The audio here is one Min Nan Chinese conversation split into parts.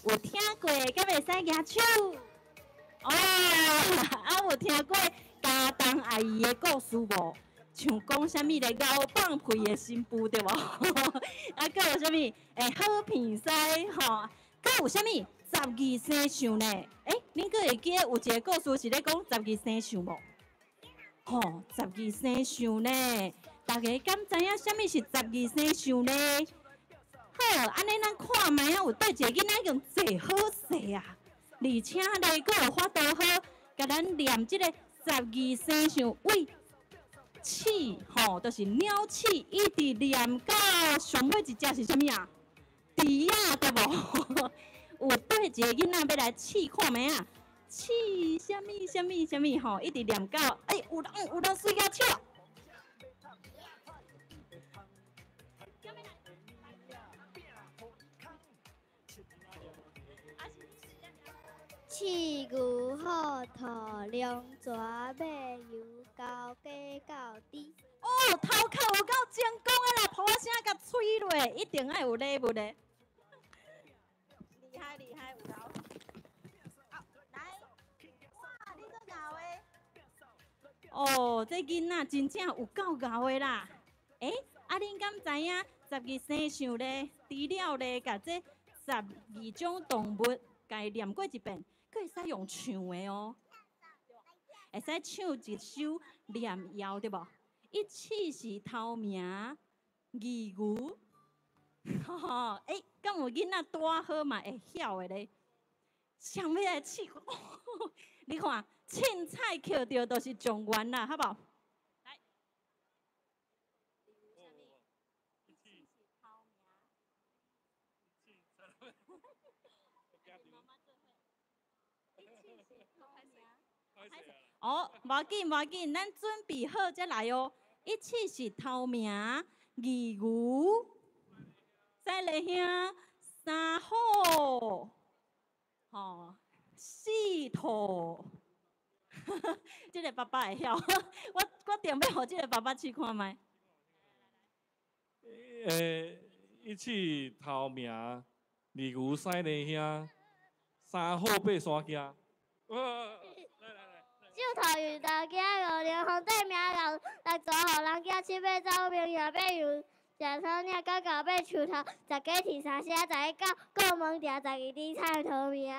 有聽過，敢會使舉手？哦，啊有聽過家東阿姨的故事無？像講啥物咧？𠢕放屁的新婦對無？啊，閣有啥物？好鼻師吼，閣有啥物？十二生肖呢？恁閣會記得有一個故事是咧講十二生肖無？吼，十二生肖呢？大家敢知影啥物是十二生肖呢？好，按呢咱看覓仔，有佗一个囡仔用坐好勢啊，而且咧，閣有法度好，共咱念這個十二生肖為鼠，吼，就是鳥鼠，一直念到上尾一隻是啥物啊？豬仔對無？有佗一個囡仔欲來試看覓仔？試啥物啥物啥物吼，一直念到，有人隨舉手。鼠牛虎兔龍蛇馬羊狗雞狗豬。哦，頭殼有夠精工的啦，噗仔聲共吹落，一定愛有禮物的。厲害厲害，有夠。來，哇，你閣𠢕的。哦，這囡仔真正有夠𠢕的啦。啊，恁敢知影十二生肖咧？除了咧，共這十二種動物共伊念過一遍，閣會使用唱的哦。會使唱一首念謠對無？一鼠是頭名，二牛，吼，敢有囡仔拄仔好嘛會曉的咧？啥欲來試？你看，凊彩抾著就是狀元啦，好無？來。哦，無要緊，無要緊，咱準備好才來哦。一鼠是頭名，二牛，再來兄，三虎，吼，四兔。這個爸爸會曉，我決定欲予這個爸爸試看覓。一鼠頭名，二牛屎泥兄，三虎爬山崎。四兔芋頭囝，五龍皇帝名，六六蛇予人驚，七馬走兵，廿八羊食草嶺，九狗爬樹頭，十雞啼三聲，十一狗過門埕，十二豬菜頭名。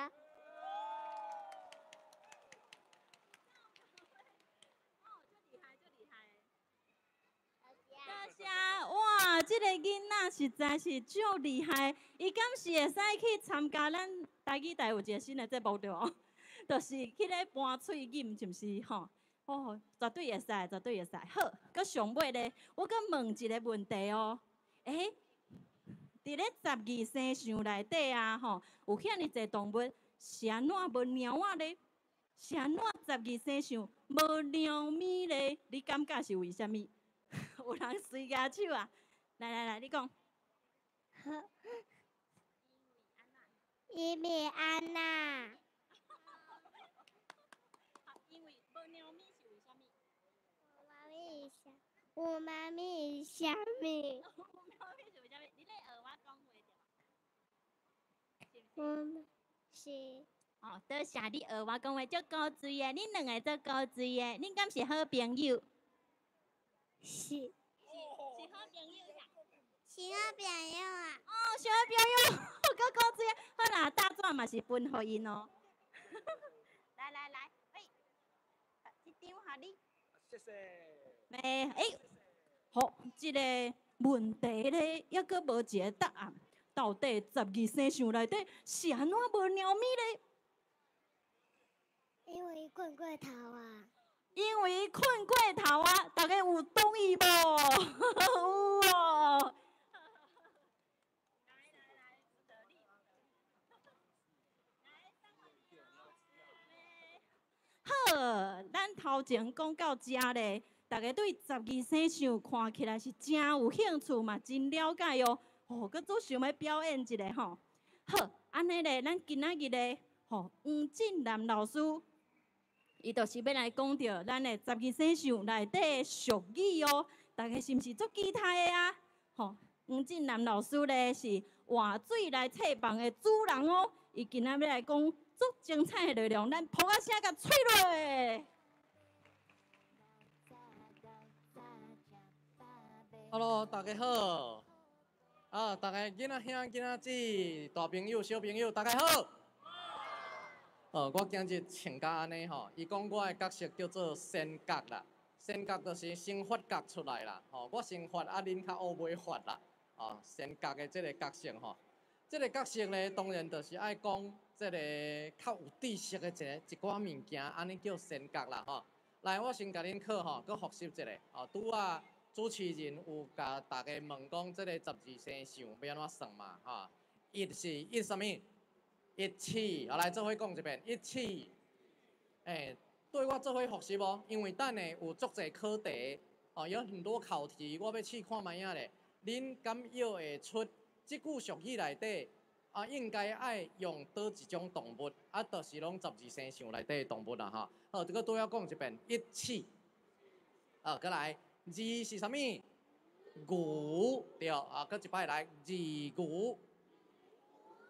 多謝，哇，這個囡仔實在是足厲害，伊敢是會使去參加咱台語台有一個新的節目對無？就是去咧搬喙罨，是毋是吼？哦，絕對會使，絕對會使。好，閣上尾咧，我閣問一個問題哦。佇咧十二生肖內底啊，吼，有遐爾濟動物是按怎無貓仔咧？是按怎十二生肖無貓咪咧？你感覺是為啥物？有人隨舉手啊！來來來，你講。因為按怎？因為無貓咪是為啥物？有貓咪是啥物？有貓咪是為啥物？你咧學我講話對無？嗯，是。哦，多謝你學我講話，足古錐的，恁兩个足古錐的，恁敢是好朋友？是。是好朋友呀。是好朋友啊。哦，是好朋友，閣古錐。好啦，大紙嘛是分予𪜶哦。來來來，這張予你。謝謝。好，這個問題咧，猶閣無一個答案。到底十二生肖內底是按怎無貓咪咧？因為睏過頭啊。因為睏過頭啊！大家有同意無？有哦。好，咱頭前講到遮咧，大家對十二生肖看起來是誠有興趣嘛，真了解哦。哦，閣足想欲表演一下吼。好，按呢咧，咱今仔日咧，吼，黃振南老師，伊就是欲來講著咱的十二生肖內底的俗語哦。大家是毋是足期待的啊？吼，黃振南老師咧是活水來冊房的主人哦。伊今仔欲來講足精彩的內容，咱噗仔聲共吹落。 Hello，大家好。啊，逐个囡仔兄、囡仔姊、大朋友、小朋友，大家好。哦，我今日穿甲按呢吼，伊講我的角色叫做仙角啦，仙角就是先發覺出來啦。吼，我先發，啊恁較烏尾發啦。哦，仙角的這個角色吼，這個角色咧，當然就是愛講這個較有知識的一個一寡物件，按呢叫仙角啦吼。來，我先共恁考吼，閣複習一下。哦，拄仔主持人有共大家問講，這個十二生肖欲按怎算嘛？吼，一是一啥物？一起，好來做伙講一遍，一起。欸，對我做伙複習無？因為等下有足濟考題，哦，有很多考題，我欲試看覓仔咧。恁敢臆會出這句俗語內底啊，應該愛用佗一種動物？啊，就是攏十二生肖內底的動物啦，吼。好，這個拄仔講一遍，一起。啊，閣來，二是啥物？牛，對，啊，閣一擺來，二牛。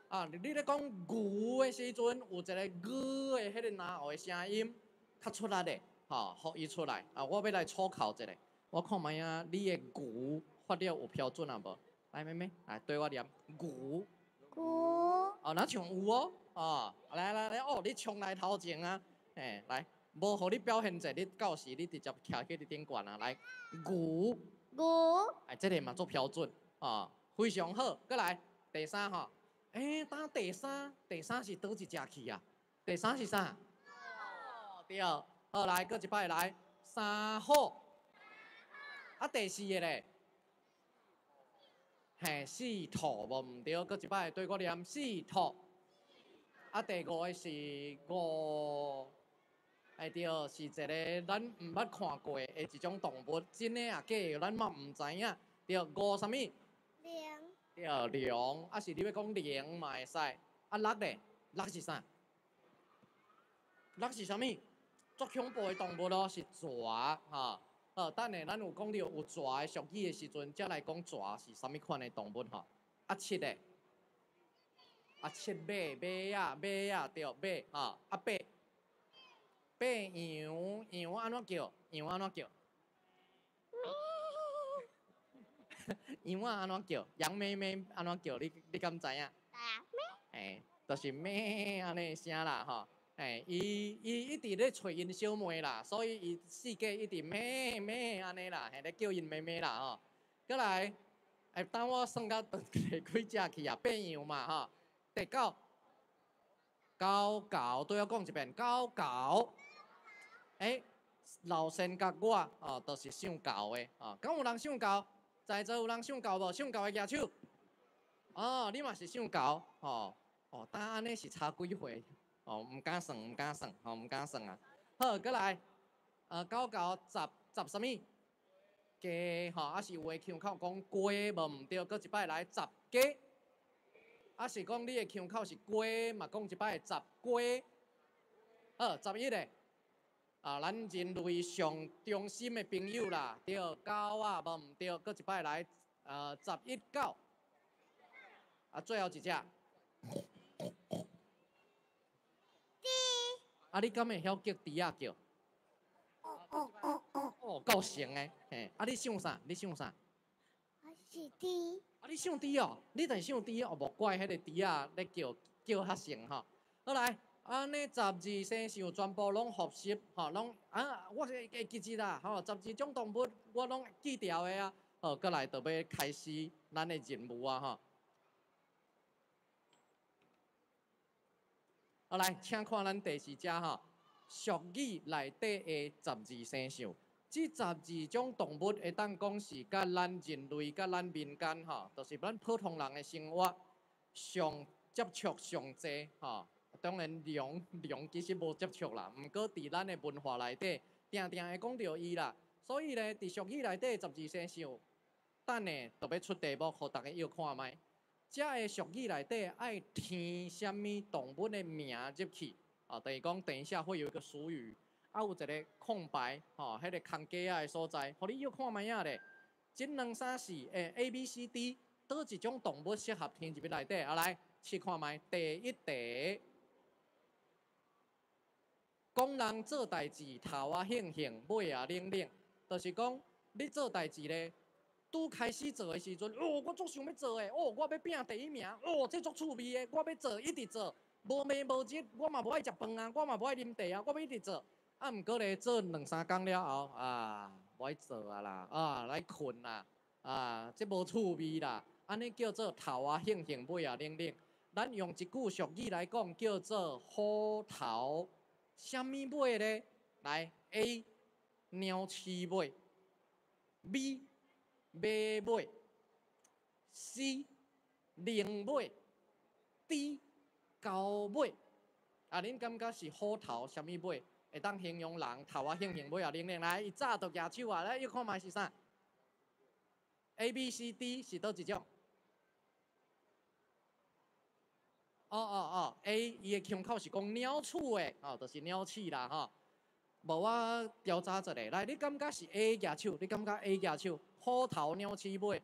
啊，你咧講牛的時陣，有一個牛的彼個嚨喉的聲音較出力的，吼，予伊出來。啊，我欲來初考一下，我看覓仔，你的牛發了有標準啊無？來，妹妹，來對我念牛。牛。哦，若像有哦，哦，來來來，哦，你衝來頭前啊，嘿，來，無予你表現者，你到時你直接徛去你頂懸啊，來，牛。牛。哎，這個嘛足標準，哦，非常好，閣來第三吼。欸，當第三，第三是佗一隻去啊？第三是啥？對，好來，閣一擺來，三虎。啊，第四个咧？嘿，四兔無毋對，閣一擺對我念四兔。啊，第五个是五，哎對，是一个咱毋捌看過的一種動物，真的抑假的，咱嘛毋知影。對，五啥物？龍。對，龍，啊是你欲講龍嘛會使。啊六咧，六是啥？六是啥物？足恐怖的動物咯，是蛇吼。好，等下咱有講著有蛇的俗語的時陣，才來講蛇是啥物款的動物吼。啊七咧，啊七馬馬仔馬仔對馬吼。啊八，八羊羊按怎叫？羊按怎叫？羊仔按怎叫？羊咩咩按怎叫？你你敢知影？嘿，就是咩按呢聲啦吼。嘿，伊伊一直咧揣𪜶小妹啦，所以伊四界一直咩咩按呢啦，嘿咧叫𪜶妹妹啦吼。閣來，欸，等我算甲第幾隻去啊？八羊嘛吼。第九，九九，對我講一遍，九九。欸，老仙佮我哦，都是姓猴的哦。敢有人姓猴？在座有人姓猴無？姓猴的舉手。哦，你嘛是姓猴，吼哦，當按呢是差幾歲？哦，毋敢算，毋敢算，吼，毋敢算啊。好，閣來，九九十十啥物？雞吼，啊是有的腔口講雞無毋對，閣一擺來十雞。啊是講你的腔口是雞嘛，講一擺十雞。好，十一个。啊，咱人類上忠心的朋友啦，對，狗仔無毋對，閣一擺來，十一狗。啊，最後一隻。豬。啊，你敢會曉叫豬仔叫？哦，夠成的，嘿，啊，你想啥？你想啥？我是豬。啊，你想豬哦？你就是想豬哦，無怪彼個豬仔咧叫叫較成吼。好來。按呢十二生肖全部攏複習，吼，攏啊，我會會記住啦，吼，十二種動物我攏記牢的啊。好，閣來就欲開始咱的任務啊，吼。好來，請看咱第四隻吼，俗語內底的十二生肖，這十二種動物會當講是佮咱人類、佮咱民間吼，就是咱普通人的生活上接觸上濟吼。當然，龍龍其實無接觸啦，毋過佇咱的文化內底，定定會講著伊啦。所以咧，佇俗語內底十二生肖，等下就欲出題目，予逐家臆看覓。這个俗語內底愛添啥物動物的名入去？啊，等於講等一下會有一個俗語，啊有一個空白，吼，彼個空格仔的所在，予你臆看覓仔咧。一、兩、三、四，欸，A、B、C、D，佗一種動物適合添入去內底？啊，來試看覓。第一題，講人做代誌頭仔興興，尾仔冷冷，就是講你做代誌咧，拄開始做的時陣，哦，我足想欲做的，哦，我欲拼第一名，哦，這足趣味的，我欲做，一直做，無暝無日，我嘛無愛食飯啊，我嘛無愛啉茶啊，我欲一直做。啊，毋過咧，做兩三工了後，啊，無愛做啊啦，啊，來睏啦，啊，這無趣味啦，按呢叫做頭仔興興，尾仔冷冷。咱用一句俗語來講，叫做虎頭啥物尾咧？來，A 鳥鼠尾，B 馬尾，C 龍尾，D 狗尾。啊，恁感覺是虎頭啥物尾？會當形容人頭仔興興，尾仔冷冷。來，伊早就舉手啊！來，你看覓是啥？A、B、C、D 是佗一種？哦哦哦，A 伊的腔口是講鳥鼠的，哦，就是鳥鼠啦吼。無我調查一下，來，你感覺是 A 舉手？你感覺 A 舉手？虎頭鳥鼠尾。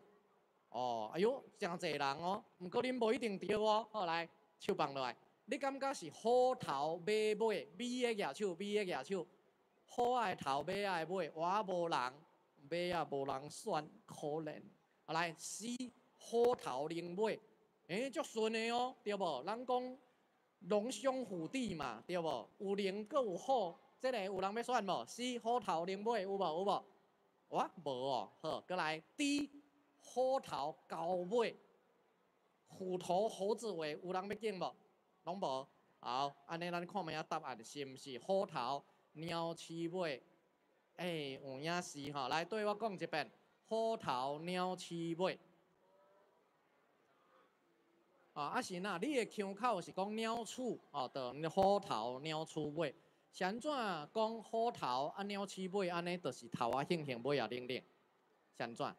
哦，哎喲，誠濟人哦，毋過恁無一定對哦。好，來，手放落來。你感覺是虎頭馬尾？B 的舉手，B 的舉手。虎仔的頭，馬仔的尾，我無人，馬仔無人選，可憐。啊，來，C 虎頭龍尾。欸，足順的哦，對無？人講龍兄虎弟嘛，對無？有龍閣有虎，這个有人欲選無？C 虎頭龍尾有無？有無？哇，無哦。好，閣來 D 虎頭狗尾，虎頭猴子尾，有人欲揀無？攏無。好，按呢咱看覓仔答案是毋是虎頭鳥鼠尾？欸，有影是吼。來，對我講一遍，虎頭鳥鼠尾。啊，是若你的腔口是講鳥鼠，哦，就虎頭鳥鼠尾。是按怎講虎頭啊鳥鼠尾？按呢就是頭仔興興，尾仔冷冷。是按怎？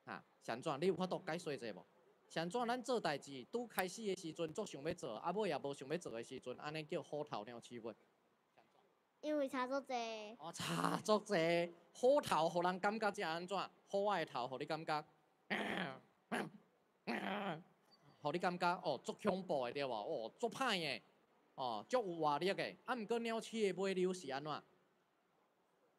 哈，是按怎？你有法度解說者無？是按怎？咱做代誌拄開始的時陣足想欲做，啊尾也無想欲做的時陣，按呢叫虎頭鳥鼠尾。因為差足濟。哦，差足濟。虎頭予人感覺這按怎？虎仔的頭予你感覺，予你感覺哦，足恐怖的對無？哦，足歹的，哦，足有活力的。啊，毋過鳥鼠的尾溜是按怎？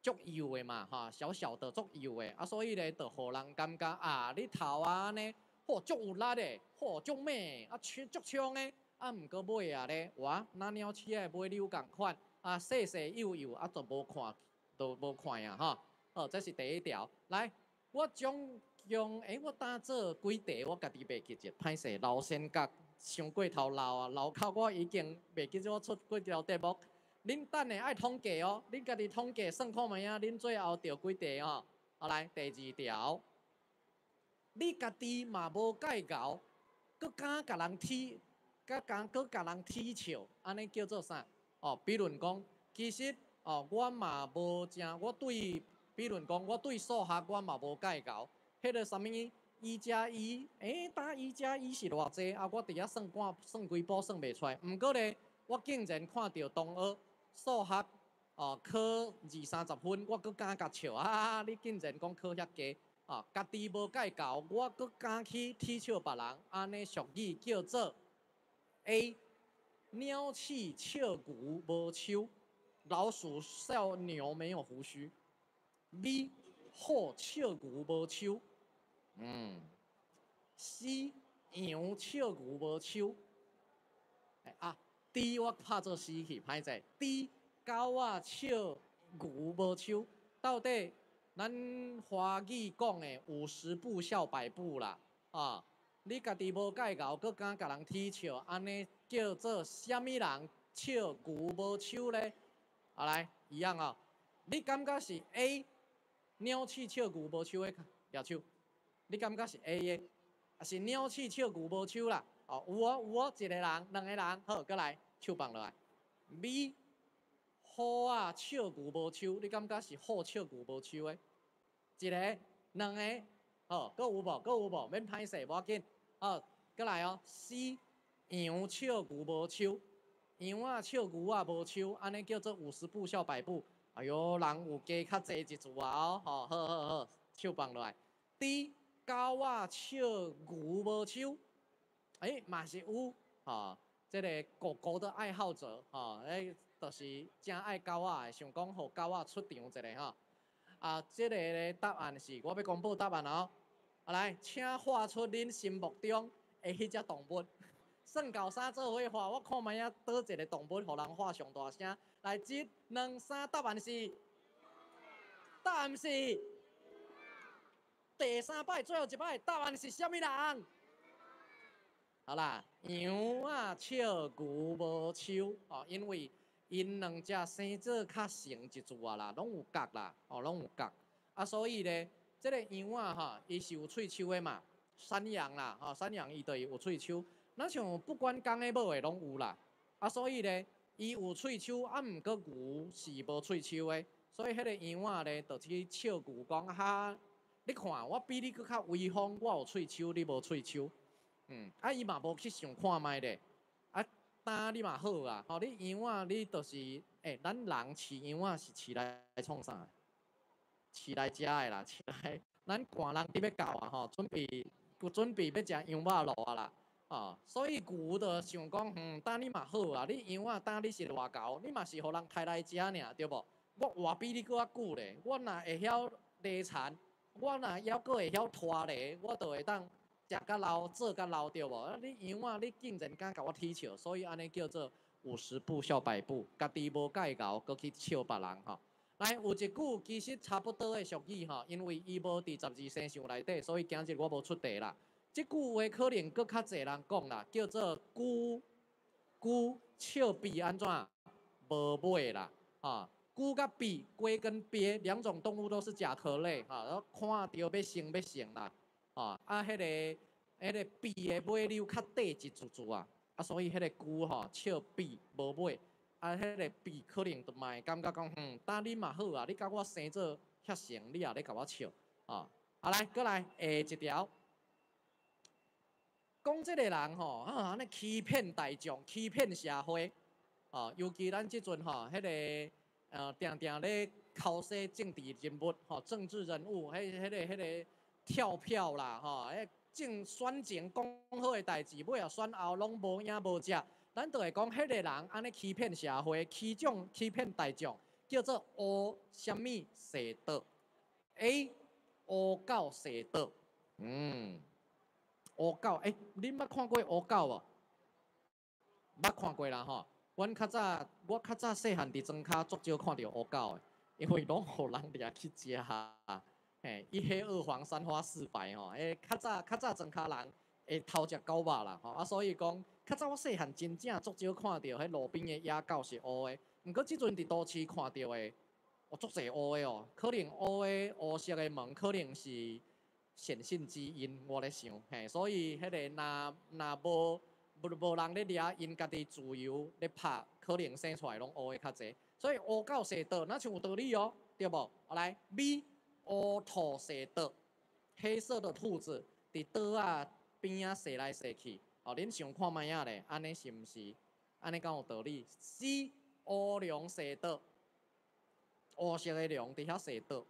足幼的嘛，吼，小小的，足幼的。啊，所以咧，就予人感覺啊，你頭仔按呢，嚯，足有力的，嚯，足猛的，啊，足衝的。啊，毋過尾仔咧，哇，若鳥鼠的尾溜仝款，啊，細細幼幼，啊，就無看，就無看啊，吼。好，這是第一條。來，我總共，欸，我當做幾題，我家己袂記得，歹勢，老仙角傷過頭老啊，老到我已經袂記得我出幾條題目。恁等下愛統計哦，恁家己統計算看覓仔，恁最後著幾題哦。好，來，第二條，你家己嘛無蓋𠢕，閣敢共人恥，閣敢閣共人恥笑，按呢叫做啥？哦，比如講，其實哦，我嘛無誠，我對，比如講，我對數學我嘛無蓋𠢕。彼个啥物一加一，欸，打一加一是偌濟？啊，我佇遐算半算規晡算袂出來。毋過咧，我竟然看著同學數學哦考二三十分，我閣敢共笑啊！你竟然講考遐低，哦，家己無蓋𠢕，我閣敢去恥笑別人，按呢俗語叫做 A 鳥鼠笑牛無鬚，老鼠笑牛沒有鬍鬚。B 虎笑牛無鬚。C 羊笑牛無鬚。啊，D 我拍做 C 去，歹勢。D 狗仔笑牛無鬚，到底咱華語講的五十步笑百步啦，啊，你家己無蓋𠢕，閣敢共人恥笑，按呢叫做啥物人笑牛無鬚咧？啊，來，一樣哦。你感覺是 A 鳥鼠笑牛無鬚的舉手？你感覺是 A 的，抑是鳥鼠笑牛無鬚啦？哦，有哦有哦，一個人，兩個人，好，閣來，手放落來。B 虎仔笑牛無鬚，你感覺是虎笑牛無鬚的？一個、兩個，好，閣有無？閣有無？免歹勢，無要緊。好，閣來哦。C 羊笑牛無鬚，羊仔笑牛仔無鬚，按呢叫做五十步笑百步。哎喲，人有加較濟一注啊！哦，好，好，好，手放落來。D 狗仔笑牛無鬚，欸，嘛是有，吼，這个狗狗的愛好者，吼，欸，就是誠愛狗仔的，想講予狗仔出場一下吼。啊，這个咧答案是，我欲公布答案哦。啊來，請畫出恁心目中的彼隻動物。算猴三做伙畫，我看覓仔佗一个動物，予人畫上大聲。來，一、兩、三，答案是？答案是？第三擺，最後一擺，答案是啥物人？好啦，羊仔笑牛無鬚，哦，因為𪜶兩隻生做較成一撮啊啦，攏有角啦，哦，攏有角。啊，所以咧，這个羊仔吼，伊是有喙鬚的嘛，山羊啦，吼，山羊伊就是有喙鬚。若像不管公的母的攏有啦。啊，所以咧，伊有喙鬚，啊，毋過牛是無喙鬚的，所以彼个羊仔咧，就去笑牛講哈，你看我比你閣較威風，我有喙鬚，你無喙鬚。啊，伊嘛無去想看覓咧。啊，膽你嘛好啊，吼，你羊仔你就是，欸，咱人飼羊仔是飼來創啥？飼來食的啦，飼來，咱寒人佇欲到啊吼，準備欲食羊肉爐啊啦，哦，所以牛就想講，膽你嘛好啊，你羊仔膽你是偌猴，你嘛是予人刣來食爾，對無？我活比你閣較久咧，我若會曉犁田，我若猶閣會曉拖犁，我就會當食較老，做較老，對無？啊，你羊仔你竟然敢共我取笑，所以按呢叫做五十步笑百步，家己無蓋𠢕，閣去笑別人吼。來，有一句其實差不多的俗語吼，因為伊無佇十二生肖內底，所以今日我無出題啦。這句話可能閣較濟人講啦，叫做龜龜笑鱉按怎無尾啦，吼，龜佮鱉，龜跟鱉兩種動物都是甲殼類，吼，看著欲生欲成啦，吼，啊，彼个鱉的尾溜較短一撮撮啊，啊，所以彼个龜吼笑鱉無尾，啊，彼个鱉可能就嘛會感覺講，膽你嘛好啊，你共我生做遐成，你也咧共我笑，吼，啊來，閣來下一條。講這个人吼，啊，按呢欺騙大眾、欺騙社會，哦，尤其咱這陣吼，彼个定定咧剾洗政治人物，吼，政治人物，彼个跳票啦，吼，彼政選前講好的代誌，尾仔選後攏無影無跡，咱就會講彼个人按呢欺騙社會、欺騙大眾，叫做烏啥物踅倒？A 烏狗踅倒，烏狗，欸，恁捌看過烏狗無？捌看過啦吼。阮較早，我較早細漢佇莊跤足少看著烏狗的，因為攏予人掠去食。嘿，一黑二黃三花四白吼，欸，較早莊跤人會偷食狗肉啦吼，啊，所以講較早我細漢真正足少看著彼路邊的野狗是烏的，毋過這陣佇都市看著的，有足濟烏的哦，可能烏的烏色的毛可能是顯性基因，我咧想，嘿，所以彼个若若無無無人咧掠，𪜶家己自由咧拍，可能生出來攏烏的較濟。所以烏狗踅倒，若像有道理哦，對無？來，B 烏兔踅倒，黑色的兔子佇桌仔邊仔踅來踅去，哦，恁想看覓仔咧？按呢是毋是？按呢敢有道理？C 烏龍踅倒，烏色的龍佇遐踅倒。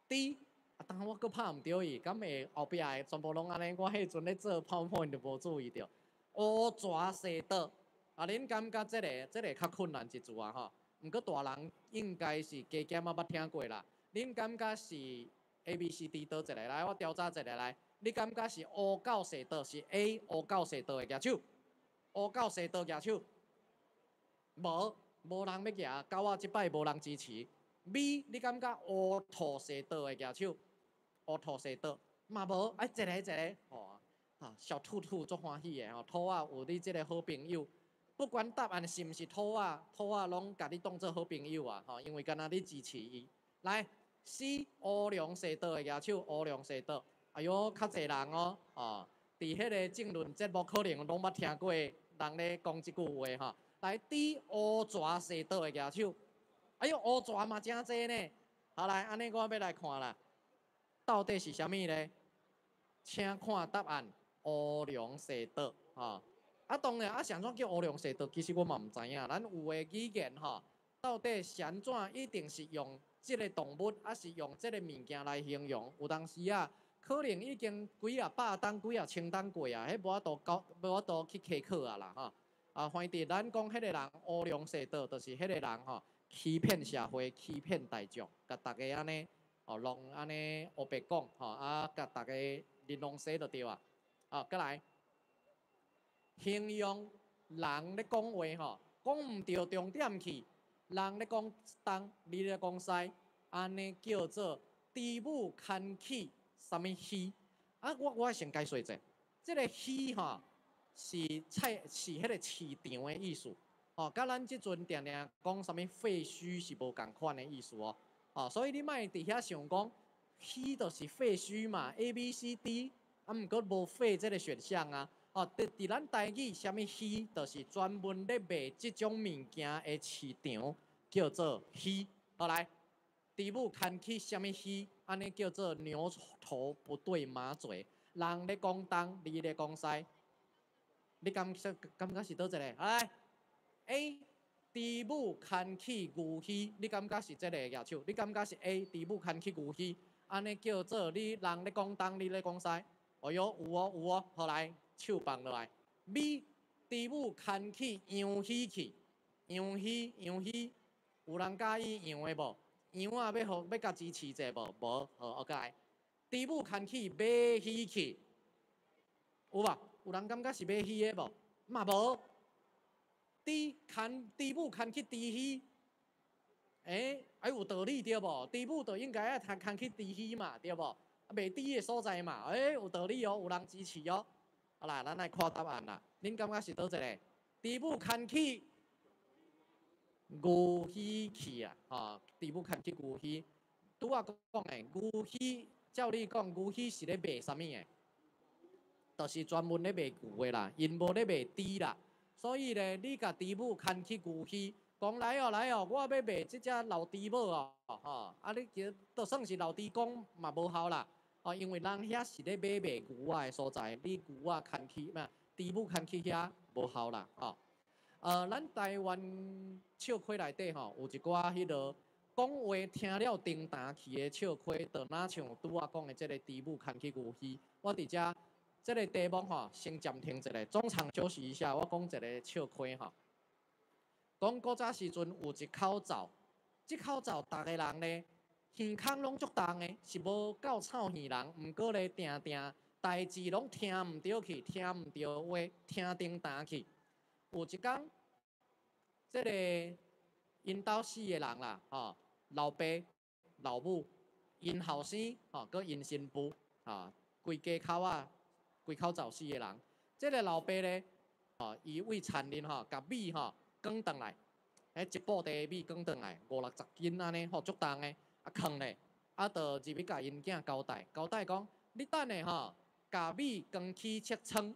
D 啊，當我閣拍毋著伊，敢會後壁的全部攏按呢？我彼陣咧做 PowerPoint 就無注意著。烏蛇踅倒，啊，恁感覺這个較困難一撮啊吼？毋過大人應該是加減仔捌聽過啦。恁感覺是 A、B、C、D 佗一个？來，我調查一下來。你感覺是烏狗踅倒是 A 烏狗踅倒的舉手？烏狗踅倒舉手？無，無人欲舉，狗仔這擺無人支持。B，你感覺烏兔踅倒的舉手？烏兔踅倒嘛無，哎，一个一个，吼，啊，小兔兔足歡喜的吼，兔仔有你這个好朋友，不管答案是毋是兔仔，兔仔攏共你當做好朋友啊，吼，因為敢若你支持伊。來，C 烏龍踅倒的舉手，烏龍踅倒，哎喲，較濟人哦，哦，佇彼个政論節目可能攏捌聽過人咧講這句話吼。來，D 烏蛇踅倒的舉手，哎喲，烏蛇嘛誠濟呢。好來，按呢我欲來看啦，到底是啥物咧？請看答案，烏龍踅倒，吼。啊，當然啊，是按怎叫烏龍踅倒？其實我嘛毋知影。咱有的語言吼，到底是按怎一定是用這个動物，抑是用這个物件來形容？有當時啊，可能已經幾仔百冬、幾仔千冬過啊，彼無法度交，無法度去稽考啊啦吼。啊，反正咱講彼个人烏龍踅倒，就是彼个人吼欺騙社會、欺騙大眾，共逐家按呢哦，攏按呢烏白講吼，啊，共逐家玲瑯洗就對啊。啊，閣來形容人咧講話吼，講毋著重點去，人咧講東，你咧講西，按呢叫做豬母牽去啥物墟？啊，我先解說者，這个墟吼是菜是彼个市場的意思，哦，佮咱這陣定定講啥物廢墟是無仝款的意思哦，哦，所以你莫佇遐想講墟就是廢墟嘛，A、B、C、D，啊，毋過無廢這个選項啊，哦，佇咱台語啥物墟，就是專門咧賣這種物件的市場，叫做墟。好來，豬母牽去啥物墟，按呢叫做牛頭不對馬嘴，人咧講東，你咧講西。你感覺是佗一個？來，A，豬母牽去牛墟，你感覺是這個舉手？你感覺是 A，豬母牽去牛墟，按呢叫做你人咧講東，你咧講西。哦喲，有哦有哦，好來，手放落來。B，豬母牽去羊墟去，羊墟羊墟，有人佮意羊的無？羊仔欲予欲共支持者無？無，好，OK 來。豬母牽去馬墟去，有無？有人感覺是馬墟的無？嘛無。豬母牽去豬墟，欸，哎有道理對無？豬母就應該愛牽去豬墟嘛，對無？賣豬的所在嘛，欸，有道理哦，有人支持哦。好啦，咱來看答案啦。恁感覺是佗一个？豬母牽去牛墟去啊！吼，豬母牽去牛墟。拄仔講的牛墟，照理講牛墟是咧賣啥物的？就是專門咧賣牛的啦，𪜶無咧賣豬啦。所以咧，你共豬母牽去牛墟，講來哦來哦，我欲賣這隻老豬母哦，吼，啊你其實就算是老豬公嘛無效啦，哦，因為人遐是咧買賣牛仔的所在，你牛仔牽去嘛，豬母牽去遐無效啦，吼。咱台灣笑詼內底吼，有一寡彼落講話聽了叮當去的笑詼，就若像拄仔講的這个豬母牽去牛墟，我佇遮。這个題目吼，先暫停一下，中場休息一下。我講一个笑詼吼，講古早時陣有一口灶，這口灶逐个人咧耳空攏足重的，是無夠臭耳人，毋過咧定定代誌攏聽毋著去，聽毋著話，聽叮當去。有一工，這个𪜶兜四个人啦，吼，老爸、老母、𪜶後生，吼，閣𪜶新婦，吼，規家口仔。規口灶四个人，這个老爸咧，吼，伊為田裡吼，共米吼扛轉來，彼一布袋米扛轉來，五六十斤按呢，吼，足重的，啊囥咧，啊，就入去共𪜶囝交代，交代講，你等下吼，共米扛去測倉，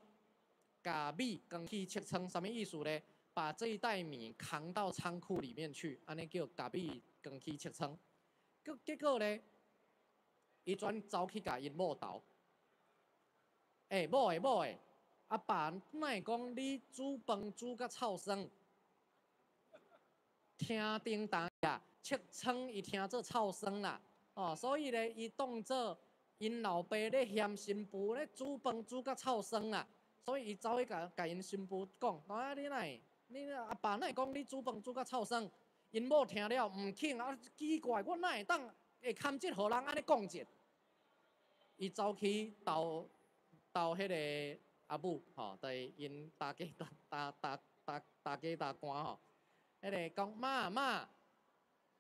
共米扛去測倉，啥物意思咧？把這一袋米扛到倉庫裡面去，按呢叫共米扛去測倉。結果咧，伊轉走去共𪜶某投。欸，某的某的，阿爸哪會講你煮飯煮甲臭酸？聽叮當呀，測倉伊聽做臭酸啦，哦，所以咧，伊當做𪜶老爸咧嫌新婦咧煮飯煮甲臭酸啦，所以伊走去共𪜶新婦講，啊你哪會，你阿爸哪會講你煮飯煮甲臭酸？𪜶某聽了毋肯，啊奇怪，我哪會當會堪這予人按呢講這？伊走去投。投彼个阿母吼，就是𪜶大家大大大大大家大官吼，彼个講媽媽，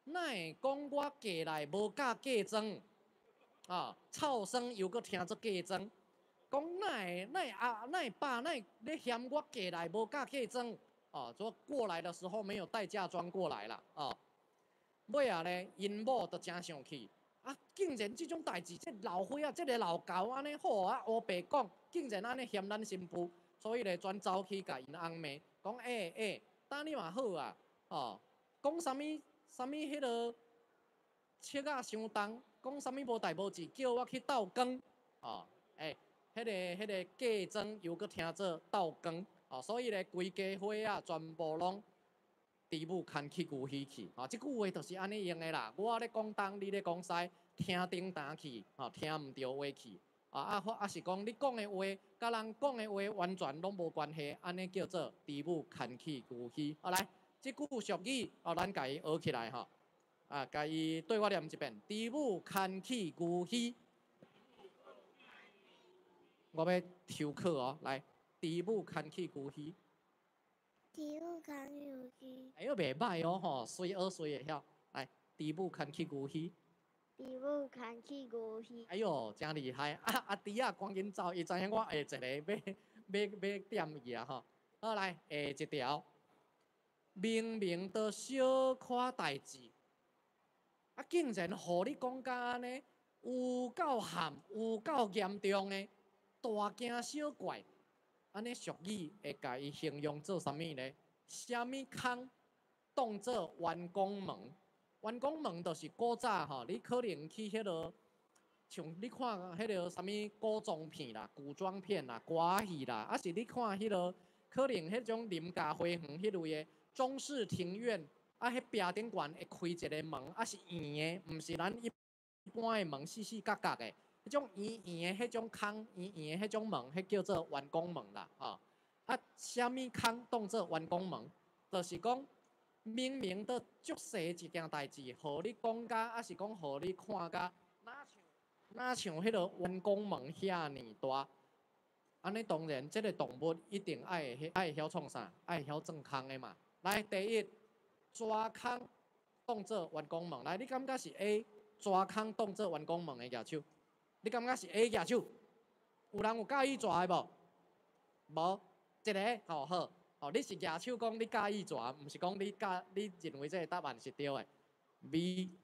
哪會講我嫁來無教嫁妝？啊，臭酸又閣聽做嫁妝，講哪會哪會阿哪會爸哪會咧嫌我嫁來無教嫁妝？哦，說過來的時候沒有帶嫁妝過來啦，哦，尾仔咧，𪜶某就誠生氣。啊！竟然這種代誌，這老歲仔，這个老猴按呢好啊，烏白講，竟然按呢嫌咱新婦，所以咧，轉走去共𪜶翁罵，講欸欸，膽你嘛好啊，哦，講啥物啥物彼落尺仔傷重，講啥物無代無誌，叫我去鬥扛，哦，欸，彼个嫁妝又閣聽做鬥扛，哦，所以咧，規家伙仔全部攏豬母牽去牛墟去，吼，這句話就是按呢用的啦。我咧講東，你咧講西，聽叮當去，吼，聽毋著話去。啊啊或啊是講你講的話，佮人講的話完全攏無關係，按呢叫做豬母牽去牛墟。啊來，這句俗語哦，咱共伊學起來吼。啊，共伊對我念一遍：豬母牽去牛墟。我欲抽考哦，來，豬母牽去牛墟。豬母牽去牛墟。哎喲，袂䆀哦吼，隨學隨會曉。來，豬母牽去牛墟。豬母牽去牛墟。哎喲，誠厲害！啊啊，豬仔趕緊走，伊知影我下一个欲欲欲點伊啊吼。好來，下一條，明明都小可代誌，啊，竟然予你講甲按呢，有夠譀，有夠嚴重的，大驚小怪。按呢俗語會共伊形容做啥物咧？啥物空當做冤公門？冤公門就是古早吼，你可能去彼落，像你看彼个啥物古裝片啦、古裝片啦、歌仔戲啦，抑是你看彼落可能彼種林家花園彼類的中式庭院，啊，彼壁頂懸會開一个門，啊是圓的，毋是咱一般的門四四角角的。彼種圓圓的彼種空，圓圓的彼種門，彼叫做冤公門啦，吼。啊，啥物空當做冤公門？就是講明明都足細一件代誌，予你講甲，抑是講予你看甲，若像若像彼个冤公門遐爾大。按呢當然，這个動物一定愛會愛會曉創啥？愛會曉鑽空的嘛。來，第一，蛇空當做冤公門。來，你感覺是 A 蛇空當做冤公門的舉手？你感覺是 A 舉手？有人有佮意蛇的無？無，一个，吼好，吼你是舉手講你佮意蛇，毋是講你佮你認為這个答案是對的。B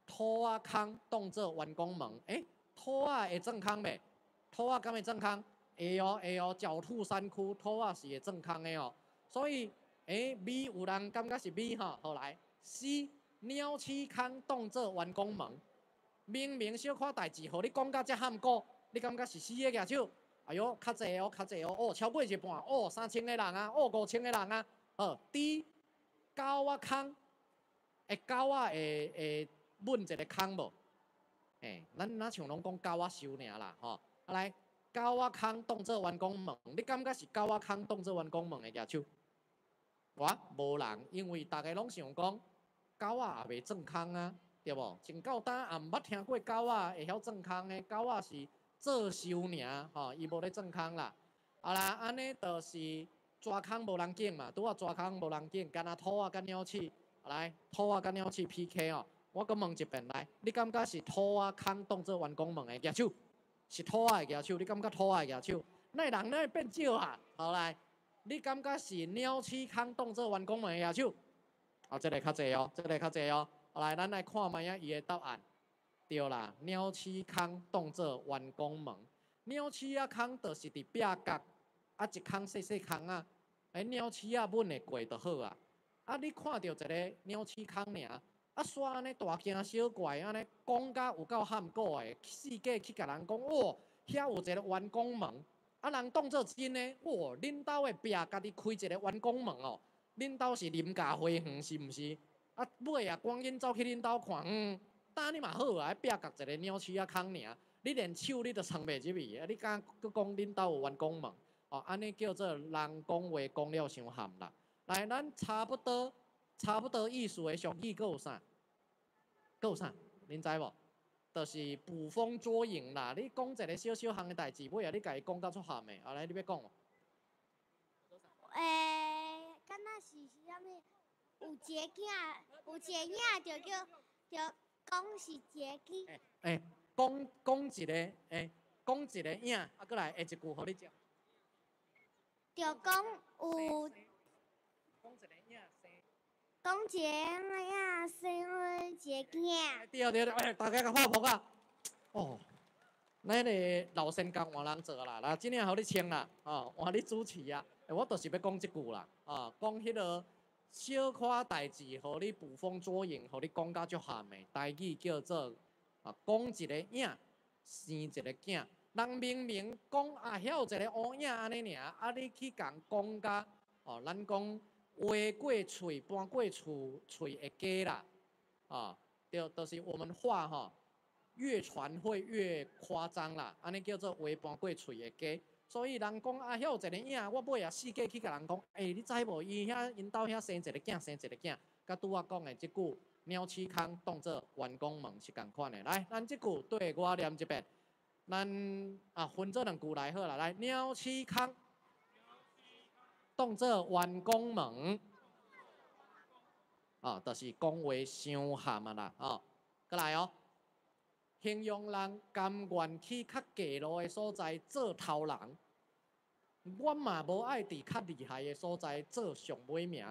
兔仔空當做冤公門，欸，兔仔會鑽空袂？兔仔敢會鑽空？會哦會哦，狡兔三窟，兔仔是會鑽空的哦。所以，欸，B 有人感覺是 B 吼，好來，C 鳥鼠空當做冤公門。明明小可代誌，予你講甲遮譀古，你感覺是 C 的舉手？哎喲，較濟哦，較濟哦，哦，超過一半，哦，3000個人啊，哦，5000個人啊，好，D 狗仔空，欸，狗仔會會問一個空無？欸，咱若像攏講狗仔收爾啦，吼，啊來，狗仔空當做冤公門，你感覺是狗仔空當做冤公門的舉手？哇，無人，因為逐家攏想講狗仔也袂鑽空啊。對無？從到今也毋捌聽過狗仔會曉鑽空的，狗仔是做收爾，吼，伊無咧鑽空啦。啊啦，按呢就是蛇空無人揀嘛，拄仔蛇空無人揀，干焦兔仔佮鳥鼠，來，兔仔佮鳥鼠 PK 哦。我閣問一遍來，你感覺是兔仔空當做冤公門的舉手？是兔仔的舉手，你感覺兔仔的舉手？哪會人哪會變少啊？好來，你感覺是鳥鼠空當做冤公門的舉手？啊，這个較濟哦，這个較濟哦。來，咱來看覓仔伊的答案。對啦，鳥鼠空當做冤公門。鳥鼠仔空就是佇壁角，啊一空細細空仔，欸鳥鼠仔穩會過就好啊。啊，你看著一个鳥鼠空爾，啊煞按呢大驚小怪，按呢講甲有夠譀古的，四界去共人講，哦，遐有一个冤公門。啊，人當做真的，哇，恁兜的壁家己開一个冤公門哦，恁兜是林家花園是毋是？啊，尾啊，趕緊走去恁兜看，嗯，膽你嘛好啊，壁角一个鳥鼠仔空爾，你連手你都藏袂入去，啊，你敢閣講恁兜有冤公門？哦，按呢叫做人講話講了傷譀啦。來，咱差不多差不多意思的俗語閣有啥？閣有啥？恁知無？就是捕風捉影啦。你講一个小小項的代誌，尾仔你共伊講甲足譀的。啊，來，你欲講無？欸，敢若是啥物？有一个囝，有一个影就叫就講是一个囝。欸，講講一个，欸，講一个影，啊，閣來下一句，予你接。就講有。講一個影生。講一个影生一个囝。對對對，欸，大家共拍噗仔。哦，咱彼个老先工換人做啦，來，這領予你穿啦，哦，換你主持啊。欸，我就是欲講這句啦，哦，講彼个小可代誌，予你捕風捉影，予你講甲足譀的，台語叫做啊，講一个影，生一个囝。人明明講啊，遐有一个烏影按呢爾，啊，你去共講甲哦，咱講話過喙，搬過厝，喙會假啦，哦，對，就是我們話吼，越傳會越誇張啦，按呢叫做話搬過喙會假。所以人講啊，遐有一个影，我尾仔四界去共人講，欸，你知無？伊遐𪜶兜遐生一個囝，生一個囝。佮拄仔講的這句鳥鼠空當做員工門是仝款的。來，咱這句對我念一遍，咱啊分做兩句來好啦。來，鳥鼠空當做員工門，啊，就是講話傷譀啊啦，哦，閣來哦。形容人甘願去較低路的所在做頭人，我嘛無愛佇較厲害的所在做上尾名。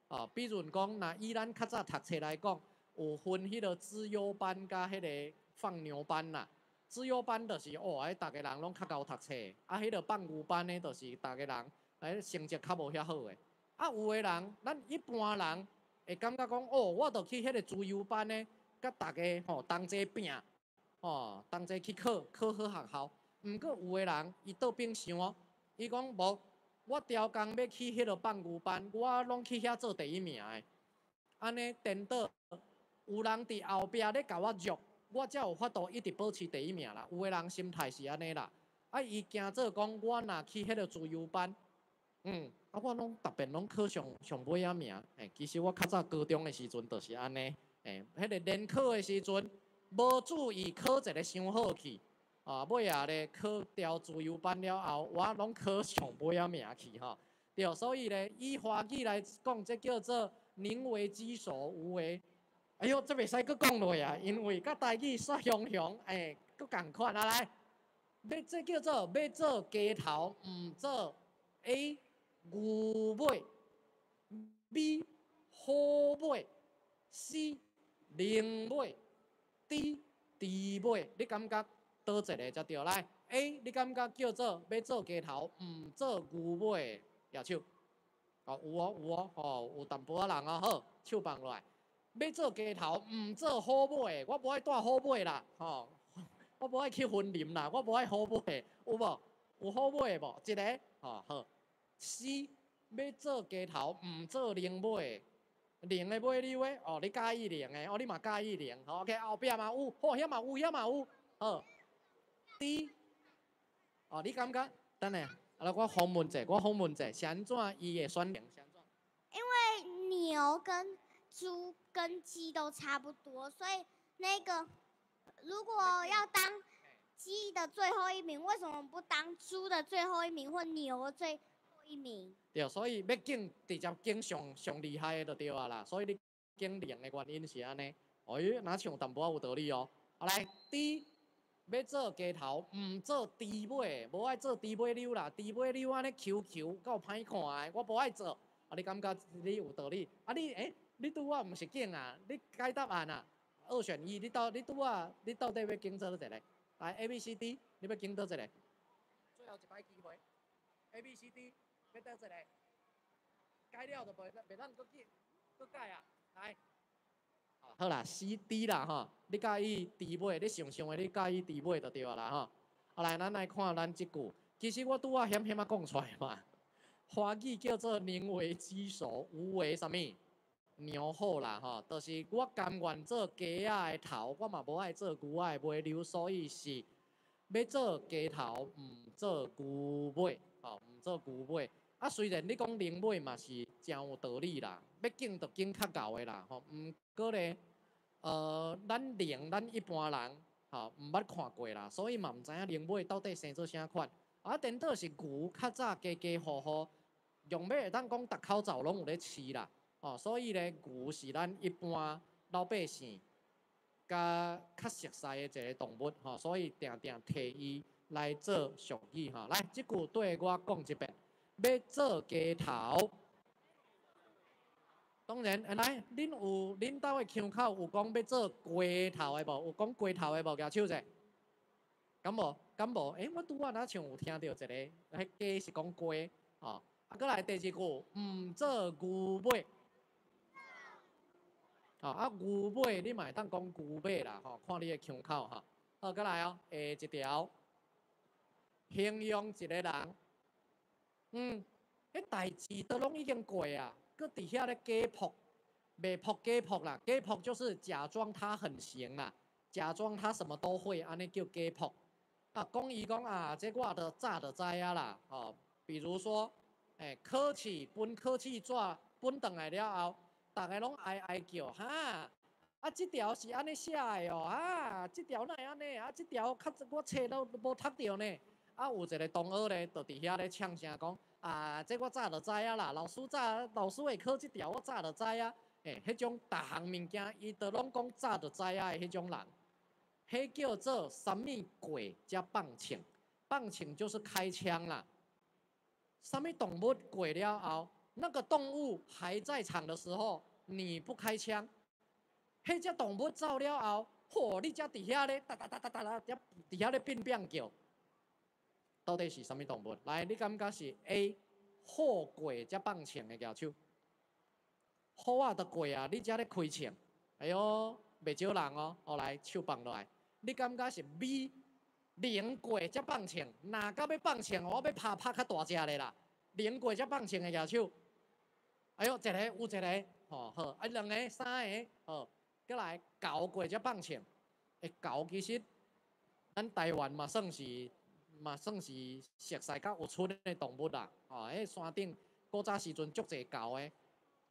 啊，比如講，若以咱較早讀冊來講，有分彼个資優班佮彼个放牛班啦。資優班就是哦，彼逐个人攏較𠢕讀冊，啊，彼个放牛班的，就是逐个人欸成績較無遐好的。啊，有的人，咱一般人會感覺講，哦，我著去彼个資優班的，佮逐个吼同齊拚。哦，同齊去考考好學校。毋過有的人，伊倒反想哦，伊講無，我刁工欲去彼个放牛班，我攏去遐做第一名的。按呢顛倒，有人佇後壁咧共我辱，我才有法度一直保持第一名啦。有的人心態是按呢啦，啊，伊驚做講，我若去彼个資優班，啊，我攏特別攏考上上尾仔名。欸，其實我較早高中的時陣就是按呢，欸，彼个聯考的時陣，無注意考一个傷好去，啊，尾仔咧考調資優班了後，我攏考上尾仔名去吼。對，所以咧，以華語來講，這叫做寧為雞首，無為。哎喲，這袂使閣講落啊，因為佮台語煞雄雄，欸，閣仝款啊來。欲這叫做欲做雞頭，毋做 A 牛尾，B 虎尾，C 龍尾，D 豬尾，你感覺佗一个才對？來，A，你感覺叫做欲做雞頭，毋做牛尾，舉手。哦，有哦，有哦，吼，有淡薄仔人哦，好，手放落來。欲做雞頭，毋做虎尾，我無愛帶虎尾啦，吼，我無愛去雲林啦，我無愛虎尾，有無？有虎尾無？一个，吼好。C，欲做雞頭，毋做龍尾。龍的尾溜的，哦，你佮意龍的，哦，你嘛佮意龍，好，OK，後壁嘛有，好，遐嘛有，遐嘛有，好。D，哦，你感覺？等下，啊，我訪問者，我訪問者，是按怎伊會選龍？因為牛跟豬跟雞都差不多，所以那個如果要當雞的最後一名，為什麼不當豬的最後一名或牛的最後一名？對，所以欲揀直接揀上上厲害的就對啊啦。所以你揀龍的原因是按呢。哎，若像淡薄仔有道理哦。好來，D，欲做雞頭，毋做豬尾，無愛做豬尾溜啦。豬尾溜按呢 Q Q，夠歹看的，我無愛做。啊，你感覺你有道理？啊，你欸，你拄仔毋是揀啊？你改答案啊？二選一，你拄仔你到底欲揀做佗一个？來 A、B、C、D，你欲揀佗一个？最後一擺機會，A、B、C、D，欲佗一个？改了就袂當閣揀，閣改啊！來，好啦，C、D 啦吼，你佮意豬尾，你想想的，你佮意豬尾就對啦吼。好來，咱來看咱這句，其實我拄仔險險仔講出來嘛。華語叫做寧為雞首，無為啥物牛後啦吼，就是我甘願做雞仔的頭，我嘛無愛做牛仔的尾溜，所以是欲做雞頭，毋做牛尾，吼，毋做牛尾。啊，雖然你講龍尾嘛是誠有道理啦，欲揀就揀較𠢕的啦，吼。毋過咧，咱龍咱一般人吼毋捌看過啦，所以嘛毋知影龍尾到底生做啥款。啊，顛倒是牛較早家家戶戶用欲會當講逐口灶攏有咧飼啦，哦，所以咧牛是咱一般老百姓較較熟似的一个動物，吼，所以定定提伊來做俗語，吼。來，這句對我講一遍。欲做雞頭，當然，來，恁有恁兜的腔口有講欲做雞頭的無？有講雞頭的無？舉手者。敢無？敢無？欸，我拄仔若像有聽著一个，彼雞是講雞，吼。啊，閣來第二句，毋做牛尾。吼，啊牛尾你嘛會當講牛尾啦，吼，看你的腔口吼。好，閣來哦，下一條，形容一个人。彼代誌都攏已經過啊，閣佇遐咧假撲，袂撲假撲啦，假撲就是假裝他很行啦。假裝他什麼都會，按呢叫假璞。啊，講伊講啊，這我都早就知影啦，吼。比如說，考試分考試紙分轉來了後，逐个攏哀哀叫，哈，啊，這條是按呢寫的哦，啊，這條哪會按呢？啊，這條較我冊都無讀著呢。啊，有一個同學咧，就佇遐咧嗆聲講，啊，這我早就知影啦，老師早老師會考這條，我早就知影。彼種逐項物件，伊都攏講早就知影的彼種人，彼叫做啥物過才放槍？放槍就是開槍啦。啥物動物過了後，那個動物還在場的時候，你不開槍，彼隻動物走了後，嚯，你才佇遐咧，噠噠噠噠噠噠，佇遐咧變變叫。到底是啥物動物？來，你感覺是 A 虎過才放槍的舉手？虎仔都過啊，你才咧開槍？哎喲，袂少人哦。好來，手放落來。你感覺是 B 龍過才放槍？若到欲放槍，我欲拍拍較大隻的啦。龍過才放槍的舉手。哎喲，一個有一個，吼好，啊兩个、三个，好，閣來猴過才放槍。猴其實咱台灣嘛算是熟似較有春的動物啦。吼，彼山頂古早時陣足濟猴的。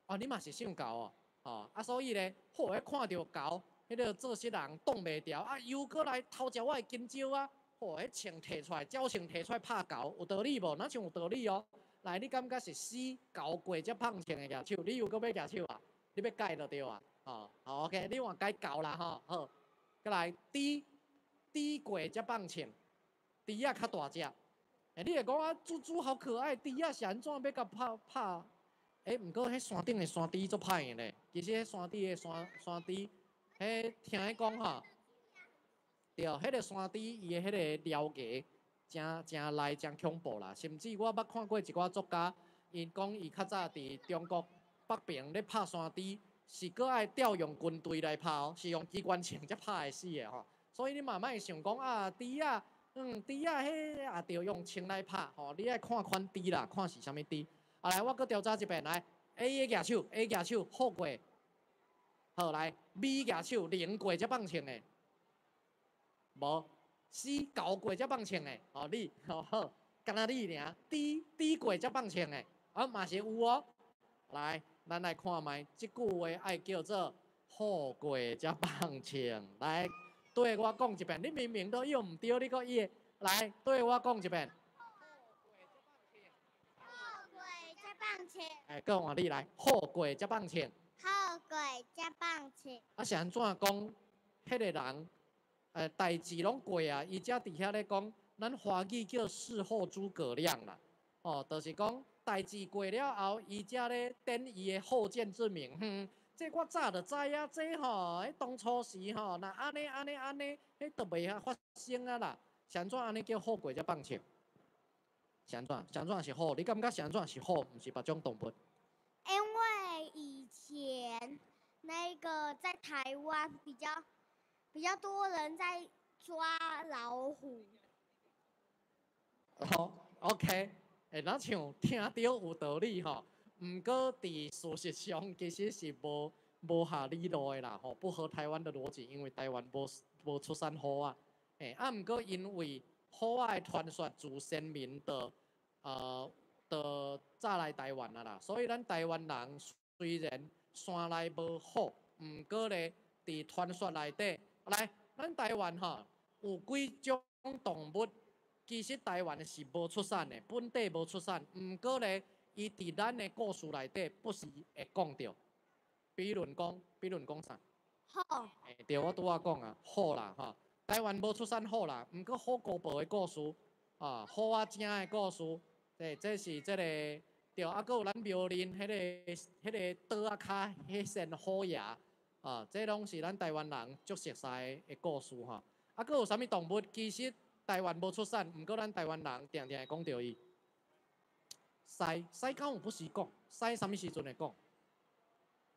哦，你嘛是姓猴哦，吼啊，所以咧，嚯，彼看著猴，彼个做事人擋袂牢，啊，又閣來偷食我的香蕉啊！嚯，彼槍提出來，鳥槍提出來拍猴，有道理無？若像有道理哦。來，你感覺是 C 猴過才放槍的舉手，你又閣欲舉手啊？你欲改就對啊。吼，好 OK，你換改猴啦吼，好。閣來 D 豬過才放槍，豬仔較大隻。你會講啊，豬豬好可愛，豬仔是按怎欲共拍拍？毋過彼山頂的山豬足歹的咧。其實彼山頂的山山豬，彼聽伊講吼，對，彼个山豬伊的彼个獠牙誠誠利誠恐怖啦。甚至我捌看過一寡作家，𪜶講伊較早佇中國北爿咧拍山豬，是閣愛調用軍隊來拍哦，是用機關槍才拍會死的吼。所以你嘛莫想講啊，豬仔，豬仔彼也著用槍來拍吼。你愛看款豬啦，看是啥物豬。啊來，我閣調查一遍來，A 的舉手，A 舉手，虎過。好來，B 舉手，龍過才放槍的。無，C 猴過才放槍的，哦你，吼好，敢若你爾，D 豬過才放槍的，啊嘛是有哦。來，咱來看覓，這句話愛叫做虎過才放槍。來，對我講一遍，你明明都用毋著，你閣伊來對我講一遍。虎過才放槍。閣換你來，虎過才放槍。虎過才放槍。啊是按怎講？彼个人，代誌攏過啊，伊才佇遐咧講，咱華語叫事後諸葛亮啦。哦，就是講代誌過了後，伊才咧展伊的後見之明。哼，這我早就知影，這吼，彼當初時吼，若按呢按呢按呢，彼就袂曉發生啊啦。是按怎按呢叫虎過才放槍？是按怎？是按怎是虎？你感覺是按怎是虎？毋是別種動物？因為以前那個在台灣比較多人在抓老虎。好，OK，若像聽著有道理吼，毋過佇事實上其實是無合理路的啦吼，不合台灣的邏輯，因為台灣無出產虎仔。啊，毋過因為虎仔的傳說自先民的早來台灣啊啦，所以咱台灣人雖然山內無虎，毋過咧佇傳說內底，來，咱台灣吼有幾種動物，其實台灣是無出產的，本地無出產，毋過咧，伊佇咱的故事內底不時會講著。比如講啥？虎。對，我拄仔講啊，虎啦吼，台灣無出產虎啦，毋過虎姑婆的故事，啊，虎仔精的故事，這是這個對，啊，閣有咱苗栗彼個桌仔跤彼仙虎爺，啊，這攏是咱台灣人足熟似的故事吼。啊，閣有啥物動物？其實台灣無出產，毋過咱台灣人定定會講著伊。獅，獅敢有不時講？獅啥物時陣會講？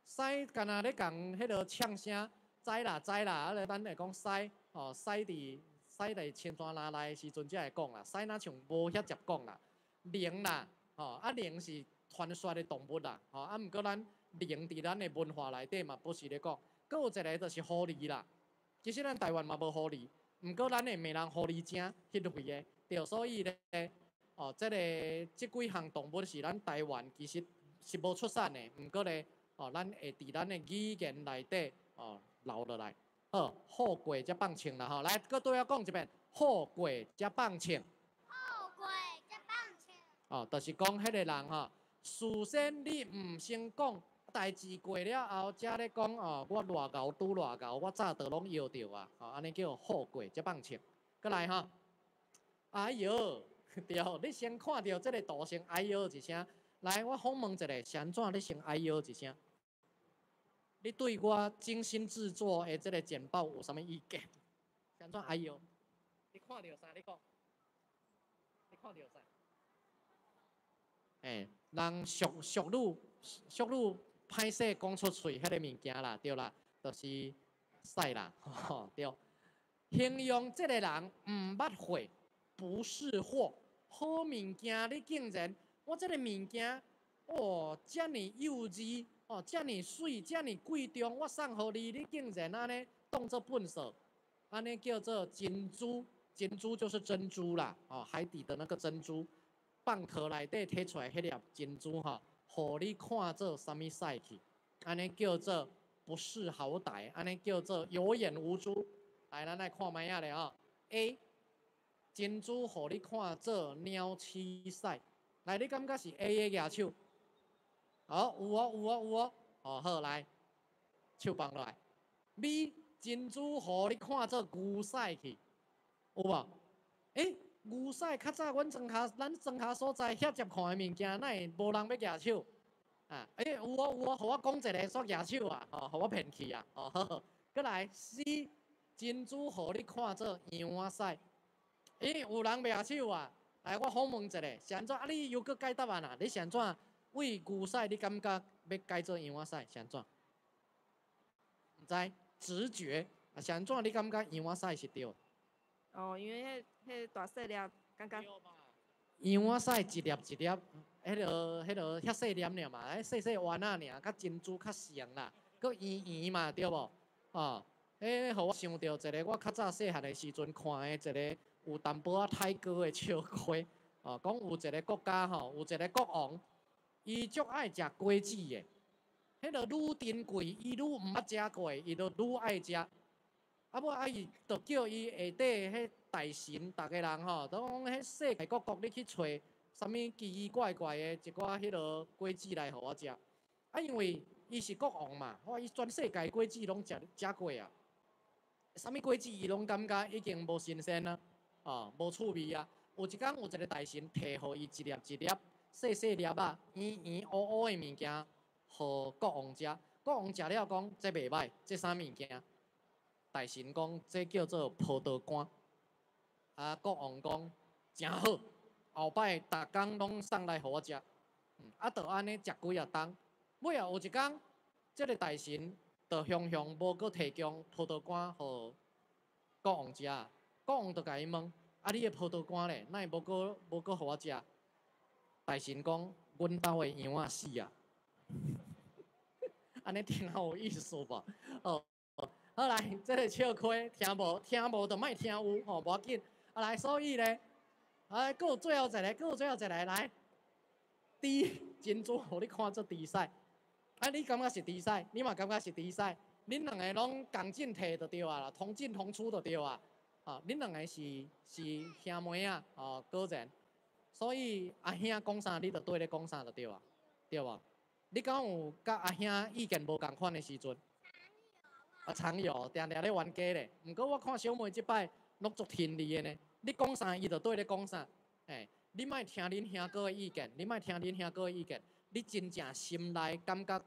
獅敢若咧共彼落嗆聲，知啦知啦，啊咧咱會講獅，吼獅佇清泉林內的時陣才會講啦，獅若像無遐捷講啦。龍啦，吼啊龍是傳說的動物啦，吼啊毋過咱龍佇咱的文化內底嘛不時咧講。閣有一個就是狐狸啦，其實咱台灣嘛無狐狸，毋過咱會罵人狐狸精彼類的，對，所以咧，哦，這个這幾項動物是咱台灣其實是無出產的，毋過咧，哦，咱會佇咱的語言內底哦留落來。好，好過才放銃啦吼，來，閣對我講一遍，好過才放銃。好過才放銃。哦，就是講彼个人吼，事先你毋先講，代誌過了後，才咧講哦，我偌𠢕拄偌𠢕，我早就攏搖著啊，吼，按呢叫好過才放銃。閣來吼，哎喲，對，你先看著這个圖先哎喲一聲，來，我訪問一下，是按怎你先哎喲一聲？你對我精心製作的這个簡報有啥物意見？是按怎哎喲？你看著啥？你講，你看著啥？欸，人俗俗語俗語歹勢講出喙，彼个物件啦，對啦，就是屎啦，吼對。形容這个人毋捌貨，不識貨，好物件你竟然，我這个物件，哦，遮爾幼稚，哦，遮爾媠，遮爾貴重，我送予你，你竟然按呢當做糞掃，按呢叫做珍珠，珍珠就是珍珠啦，哦，海底的那個珍珠，蚌殼內底提出來彼粒珍珠吼，予你看做啥物屎去？按呢叫做不識好歹，按呢叫做有眼無珠。來，咱來看覓仔咧吼。A 珍珠予你看做鳥鼠屎，來，你感覺是 A 的舉手？好，有哦，有哦，有哦。哦，好，來，手放落來。B 珍珠予你看做牛屎去，有無？欸，牛屎較早阮莊跤，咱莊跤所在遐濟看的物件，哪會無人欲舉手？啊，欸，有哦，有哦，予我講一个煞舉手啊，吼，予我騙去啊，哦，好，閣來 C 珍珠予你看做羊仔屎，欸，有人袂舉手啊？來，我訪問一下，是按怎？啊，你又閣改答案啊？你是按怎？為牛屎，你感覺欲改做羊仔屎是按怎？毋知，直覺啊，是按怎？你感覺羊仔屎是對？哦，因為彼彼大細粒，感覺。羊仔屎一粒一粒，彼个遐細粒爾嘛，彼細細丸仔爾，佮珍珠較像啦，閣圓圓嘛，對無？哦，彼予我想著一个我較早細漢的時陣看的一个有淡薄仔太高的笑話，哦，講有一个國家吼，有一个國王，伊足愛食果子的，彼个愈珍貴，伊愈毋捌食過，伊就愈愛食。啊，尾啊伊就叫伊下底彼大臣，逐个人吼，都講彼世界各國你去揣啥物奇奇怪怪的一寡彼啰果子來予我食。啊，因為伊是國王嘛，哇，伊全世界果子攏食食過啊，啥物果子伊攏感覺已經無新鮮啊，哦，無趣味啊。有一工有一个大臣提予伊一粒一粒細細粒仔、圓圓烏烏的物件，予國王食。國王食了講，這袂䆀，這啥物件？大臣講，這叫做葡萄乾。啊，國王講誠好，後擺逐工攏送來予我食。啊，就按呢食幾仔冬。尾仔有一工，這个大臣就雄雄無閣提供葡萄乾予國王食。國王就共伊問：啊，你的葡萄乾咧，哪會無閣予我食？大臣講：阮兜的羊仔死啊！按呢聽有意思無？哦，好來，這个笑話聽無？聽無就莫聽有吼，無要緊。啊來，所以咧，啊，閣有最後一个，閣有最後一个來，豬珍珠予你看做豬屎，啊，你感覺是豬屎，你嘛感覺是豬屎，恁兩个攏仝陣提就對啊啦，同進同出就對啊。啊，恁兩个是兄妹仔，哦，果然，所以阿兄講啥，你就綴咧講啥就對啊，對無？你敢有佮阿兄意見無仝款的時陣？啊，常有，定定咧冤家咧。毋過我看小妹這擺攏足聽你的呢，你講啥，伊就綴咧講啥。欸，你莫聽恁兄哥的意見，你莫聽恁兄哥的意見，你真正心內感覺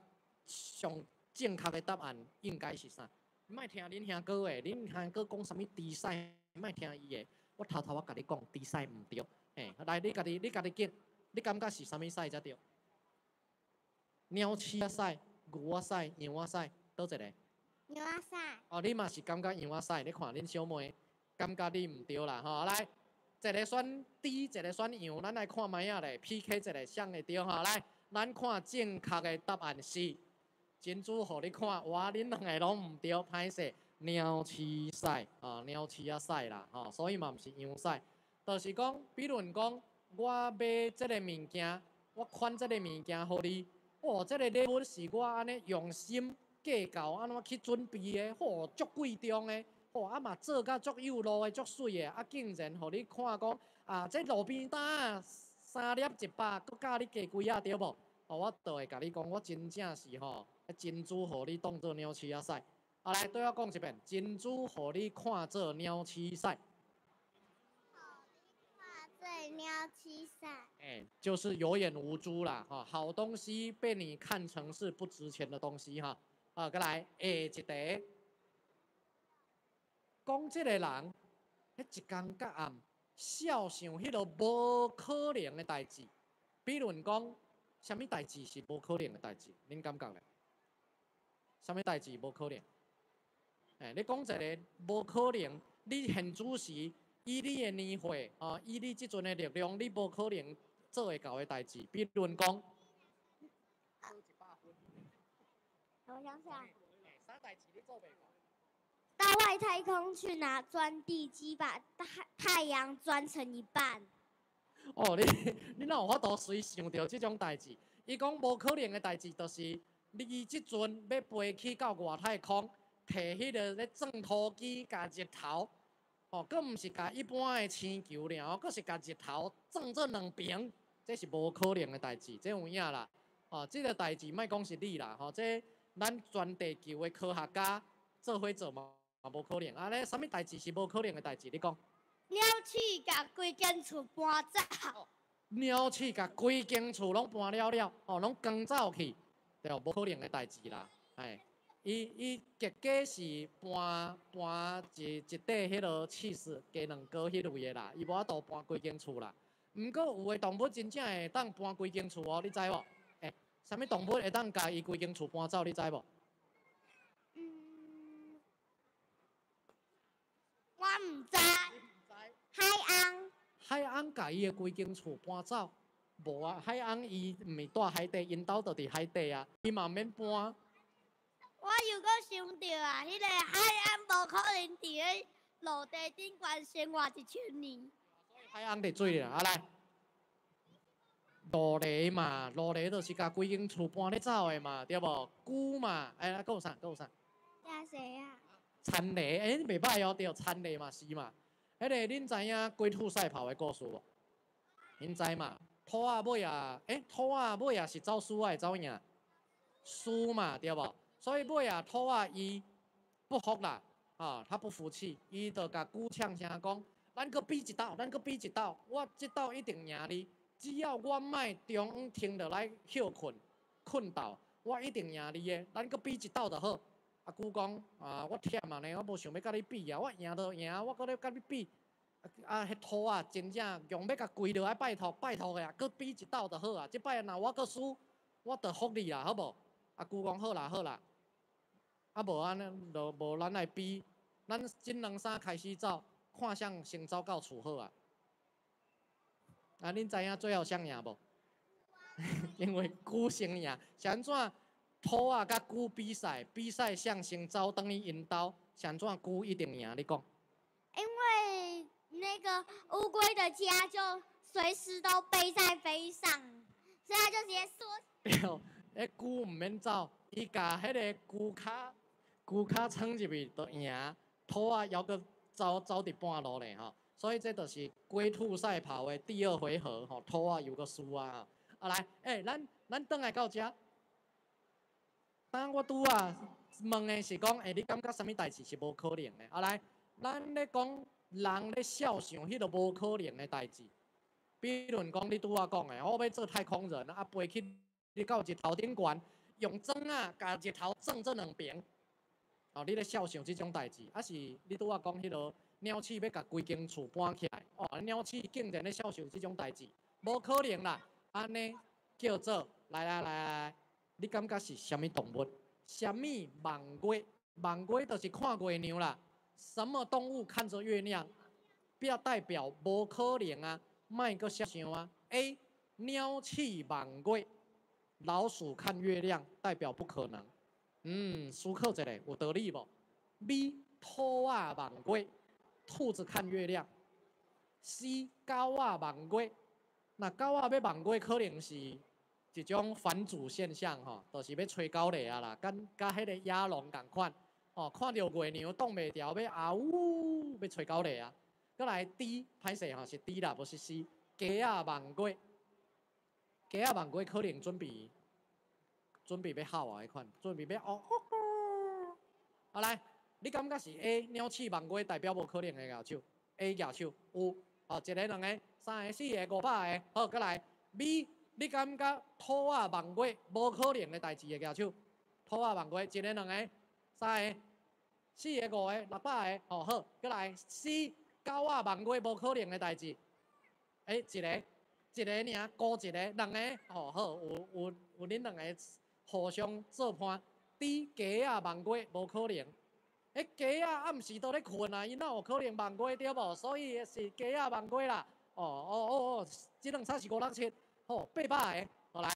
上正確的答案應該是啥？莫聽恁兄哥的，恁兄哥講啥物豬屎，莫聽伊的。我偷偷仔共你講，豬屎毋對。欸，來，你家己你家己揀，你感覺是啥物屎才對？鳥鼠仔屎、牛仔屎、羊仔屎，佗一个？羊仔屎。哦，你嘛是感覺羊仔屎？你看恁小妹感覺你毋對啦，吼！來，一个選豬，一个選羊，咱來看覓仔咧，PK 一个誰會對吼？來，咱看正確的答案是珍珠，予你看，哇，恁兩个攏毋對，歹勢。鳥鼠屎啊，鳥鼠仔屎啦，吼，所以嘛毋是羊屎，就是講，比如講，我買這个物件，我款這个物件予你，哦，這个禮物是我按呢用心計較按怎去準備的，吼，足貴重的，吼，啊嘛做甲足幼路的，足媠的，啊竟然予你看講，啊，這路邊攤三粒100，閣教你加幾仔對無？哦，我就會共你講，我真正是吼，珍珠予你當做鳥鼠仔屎。啊，來對我講一遍，珍珠予你看做鳥鼠屎。看做鳥鼠屎。欸，就是有眼無珠啦，哈，好東西被你看成是不值錢的東西哈。啊，閣來下一題，講這個人，彼一工到暗，痟想彼个無可能的代誌，比如講，啥物代誌是無可能的代誌？恁感覺咧？啥物代誌無可能？欸，你講一个無可能，你現此時以你的年歲，哦，以你這陣的力量，你無可能做會到的代誌，比如講。我想想。啥代誌你做袂到？到外太空去拿鑽地機，把太陽鑽成一半。哦，你哪有法度隨想著這種代誌？伊講無可能的代誌，就是你這陣欲飛去到外太空，提彼个咧鑽土機，共日頭，哦，閣毋是共一般的星球爾，閣是共日頭鑽做兩爿，這是無可能的代誌，這有影啦。哦，這个代誌莫講是你啦，吼，這咱全地球的科學家做伙做嘛無可能。啊，咧啥物代誌是無可能的代誌？你講。鳥鼠共規間厝搬走。鳥鼠共規間厝攏搬了了，哦，攏扛走去，對，無可能的代誌啦，哎，伊伊結果是搬搬一一塊彼个起司雞卵糕彼類的啦，伊無法度搬規間厝啦。毋過有的動物真正會當搬規間厝哦，你知無？欸，啥物動物會當共伊規間厝搬走？你知無？嗯，我毋知。海翁。海翁共伊的規間厝搬走？無啊，海翁伊毋是蹛海底，𪜶兜就佇海底啊，伊嘛毋免搬。我又閣想著啊，彼个海翁無可能佇咧陸地頂懸生活1000年。海翁佇水咧，啊來，鱸鱺嘛，鱸鱺就是共規間厝搬咧走的嘛，對無？龜嘛，欸，啊，閣有啥？閣有啥？食誰啊？田螺，欸，袂䆀哦，對，田螺嘛是嘛。彼个恁知影龜兔賽跑的故事無？恁知嘛？兔仔尾仔，欸，兔仔尾仔是走輸還是走贏？輸嘛，對無？所以尾仔兔仔伊不服啦，啊，他不服氣，伊就共龜嗆聲講：咱閣比一鬥，咱閣比一鬥，我這鬥一定贏你。只要我莫中午停落來歇睏，睏鬥，我一定贏你的。咱閣比一鬥就好。啊，龜講啊，我忝啊呢，我無想欲共你比啊，我贏就贏，我閣咧共你比。啊，彼兔仔真正強欲共跪落來拜託拜託的啊，閣比一鬥就好啊。這擺若我閣輸，我就服你啦，好無？啊，龜講好啦好啦。啊，無按呢，就無咱來比，咱這兩三開始走，看誰先走到厝好啊。啊，恁知影最後誰贏無？因為龜先贏，是按怎？兔仔佮龜比賽，比賽誰先走轉去𪜶兜，是按怎龜一定贏？你講。因為那個烏龜的家就隨時都背在背上，所以它就直接縮。對，彼龜毋免走，伊共彼个龜跤，龜跤藏入去就贏。兔仔猶閣走走佇半路咧吼，所以這就是龜兔賽跑的第二回合吼，兔仔又閣輸啊！啊來，欸，咱咱轉來到遮。當我拄仔問的是講，欸，你感覺啥物代誌是無可能的？啊來，咱咧講人咧痟想彼个無可能的代誌，比如講你拄仔講的，我欲做太空人，啊飛去你到日頭頂懸，用鑽仔共日頭鑽做兩爿。哦，你咧痟想這種代誌，啊是你拄仔講彼个鳥鼠欲共規間厝搬起來，哦，鳥鼠竟然咧痟想這種代誌，無可能啦！按呢叫做來來來來，你感覺是啥物動物？啥物望月？望月就是看月亮啦。什麼動物看著月亮，表代表無可能啊，莫閣痟想啊。A 鳥鼠望月，老鼠看月亮，代表不可能。嗯，思考一下，有道理無？B 兔仔望月，兔子看月亮。C 狗仔望月，若狗仔欲望月，可能是一種返祖現象吼，就是欲揣狗螺啊啦，佮佮彼個野狼仝款，吼，看著月娘擋袂牢，欲啊嗚，欲揣狗螺啊。閣來 D，歹勢吼，是 D 啦，無是 C。雞仔望月，雞仔望月可能準備準備欲吼啊，彼款準備欲哦。好來，你感覺是 A 鳥鼠望月代表無可能的舉手，A 舉手有，哦，一个、兩个、三个、四个、500个，好，閣來 B，你感覺兔仔望月無可能的代誌的舉手，兔仔望月，一个、兩个、三个、四个、五个、600个，哦好，閣來 C，狗仔望月無可能的代誌，欸，一个，一个爾，孤一个，兩个，哦好，有有有恁兩个互相做伴。D 雞仔望月無可能，欸，雞仔暗時都咧睏啊，伊哪有可能望月對無？所以是雞仔望月啦。哦哦哦哦，這兩差是五六七，好800个，好來，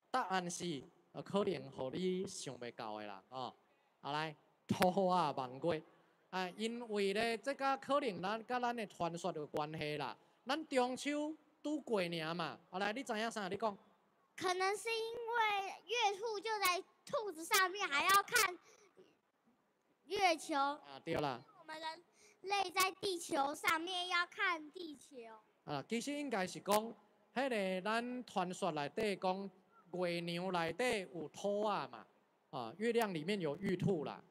答案是可能予你想袂到的啦，哦，好來，兔仔望月，啊，因為咧，這個可能咱佮咱的傳說有關係啦。咱中秋拄過爾嘛，好來，你知影啥？你講。可能是因為月兔就在兔子上面，還要看月球。啊，對啦。我們人類在地球上面要看地球。啊，其實應該是講，彼个咱傳說內底講月娘內底有兔仔嘛，啊，月亮裡面有玉兔啦。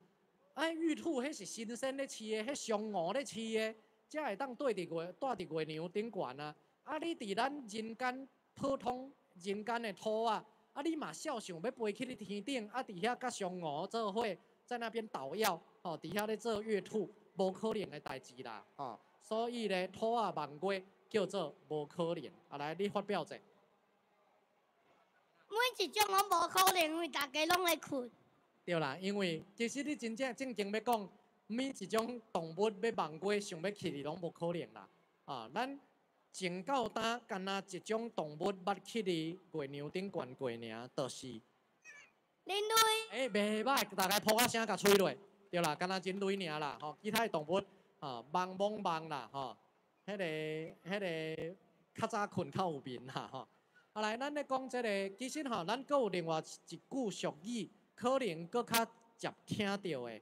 啊，玉兔彼是神仙咧飼的，彼嫦娥咧飼的，才會當綴佇月，蹛佇月娘頂懸啊。啊，你佇咱人間普通人間的兔仔，啊，你嘛痟想欲飛去你天頂，啊，佇遐佮嫦娥做伙，在那邊搗藥，吼，佇遐咧做月兔，無可能的代誌啦，吼。所以咧，兔仔望月叫做無可能。啊，來，你發表者。每一種攏無可能，因為大家攏咧睏。對啦，因為其實你真正正經欲講，每一種動物欲望月，想欲去哩攏無可能啦。啊，咱從到今，干焦一種動物捌去佇月娘頂懸過爾，就是人類。欸，袂䆀，大家噗仔聲共吹落，對啦，干焦人類爾啦，吼，其他的動物，吼，夢罔夢啦，吼，彼个較早睏較有眠啦，吼。啊來，咱咧講這个，其實吼，咱閣有另外一句俗語，可能閣較捷聽著的，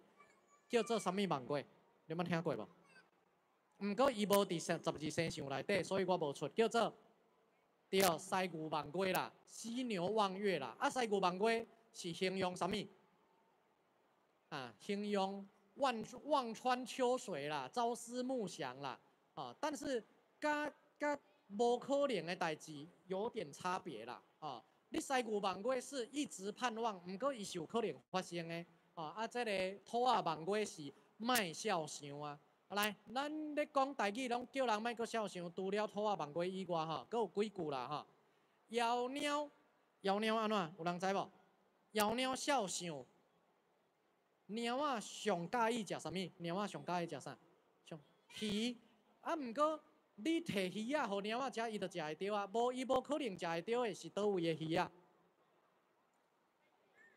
叫做啥物望月？你捌聽過無？毋過伊無佇十二生肖內底，所以我無出，叫做對犀牛望月啦，犀牛望月啦。啊，犀牛望月是形容啥物？啊，形容望望穿秋水啦，朝思暮想啦。啊，但是佮佮無可能的代誌有點差別啦。啊，你犀牛望月是一直盼望，毋過伊是有可能發生的。啊，這個兔仔望月是莫痟想啊。來，咱咧講台語，攏叫人莫閣痟想，除了兔仔望月以外，吼，閣有幾句啦，吼。枵貓，枵貓按怎？有人知無？枵貓痟想，貓仔上佮意食啥物？貓仔上佮意食啥？上魚。啊，毋過你提魚仔予貓仔食，伊就食會著啊。無，伊無可能食會著的是佗位的魚仔？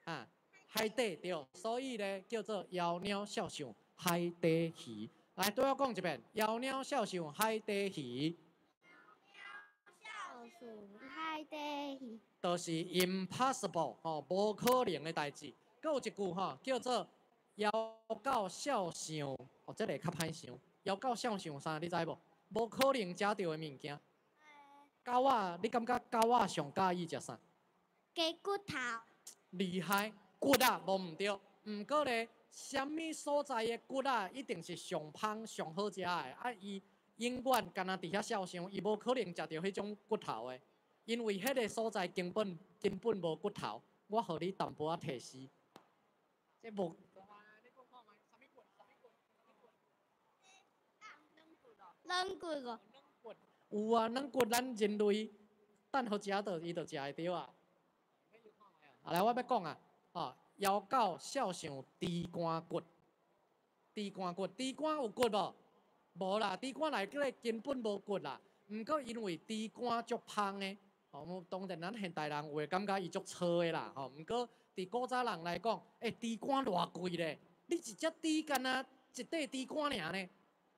啊，海底對，所以咧叫做枵貓痟想海底魚。來，對我講一遍：枵貓痟想海底魚。痟想海底魚。就是 impossible 吼，無可能的代誌。閣有一句吼，叫做枵狗痟想，哦，這个較歹想。枵狗痟想啥？你知無？無可能食著的物件。狗仔，你感覺狗仔上佮意食啥？雞骨頭。厲害，骨仔無毋對。毋過咧，啥物所在的骨仔一定是上芳上好食的。啊，伊永遠干焦佇遐痟想，伊無可能食著彼種骨頭的，因為彼个所在根本根本無骨頭。我予你淡薄仔提示，這無。軟骨哦。有啊，軟骨咱人類等予食著，伊就食會著啊。啊，來，我欲講啊，吼，枵狗痟想豬肝骨，豬肝骨，豬肝有骨無？無啦，豬肝內底根本無骨啦。毋過因為豬肝足芳的，吼，當然咱現代人有會感覺伊足臭的啦，吼。毋過佇古早人來講，欸，豬肝偌貴咧？你一隻豬干焦一塊豬肝爾呢。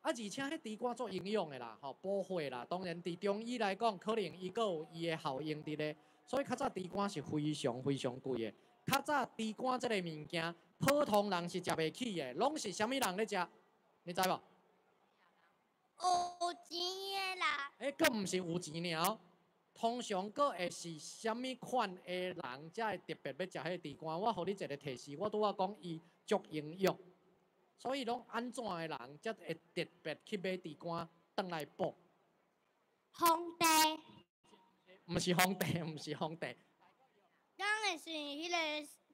啊，而且彼豬肝足營養的啦，吼，補血啦。當然，佇中醫來講，可能伊閣有伊的效用佇咧。所以較早豬肝是非常非常貴的。較早豬肝這個物件，普通人是食袂起的，攏是啥物人咧食？你知無？有錢的人。欸，閣毋是有錢爾，通常閣會是啥物款的人才會特別欲食彼豬肝？我予你一個提示，我拄仔講伊足營養，所以攏按怎的人才會特別去買豬肝轉來補？皇帝。毋是皇帝，毋是皇帝。敢會是彼個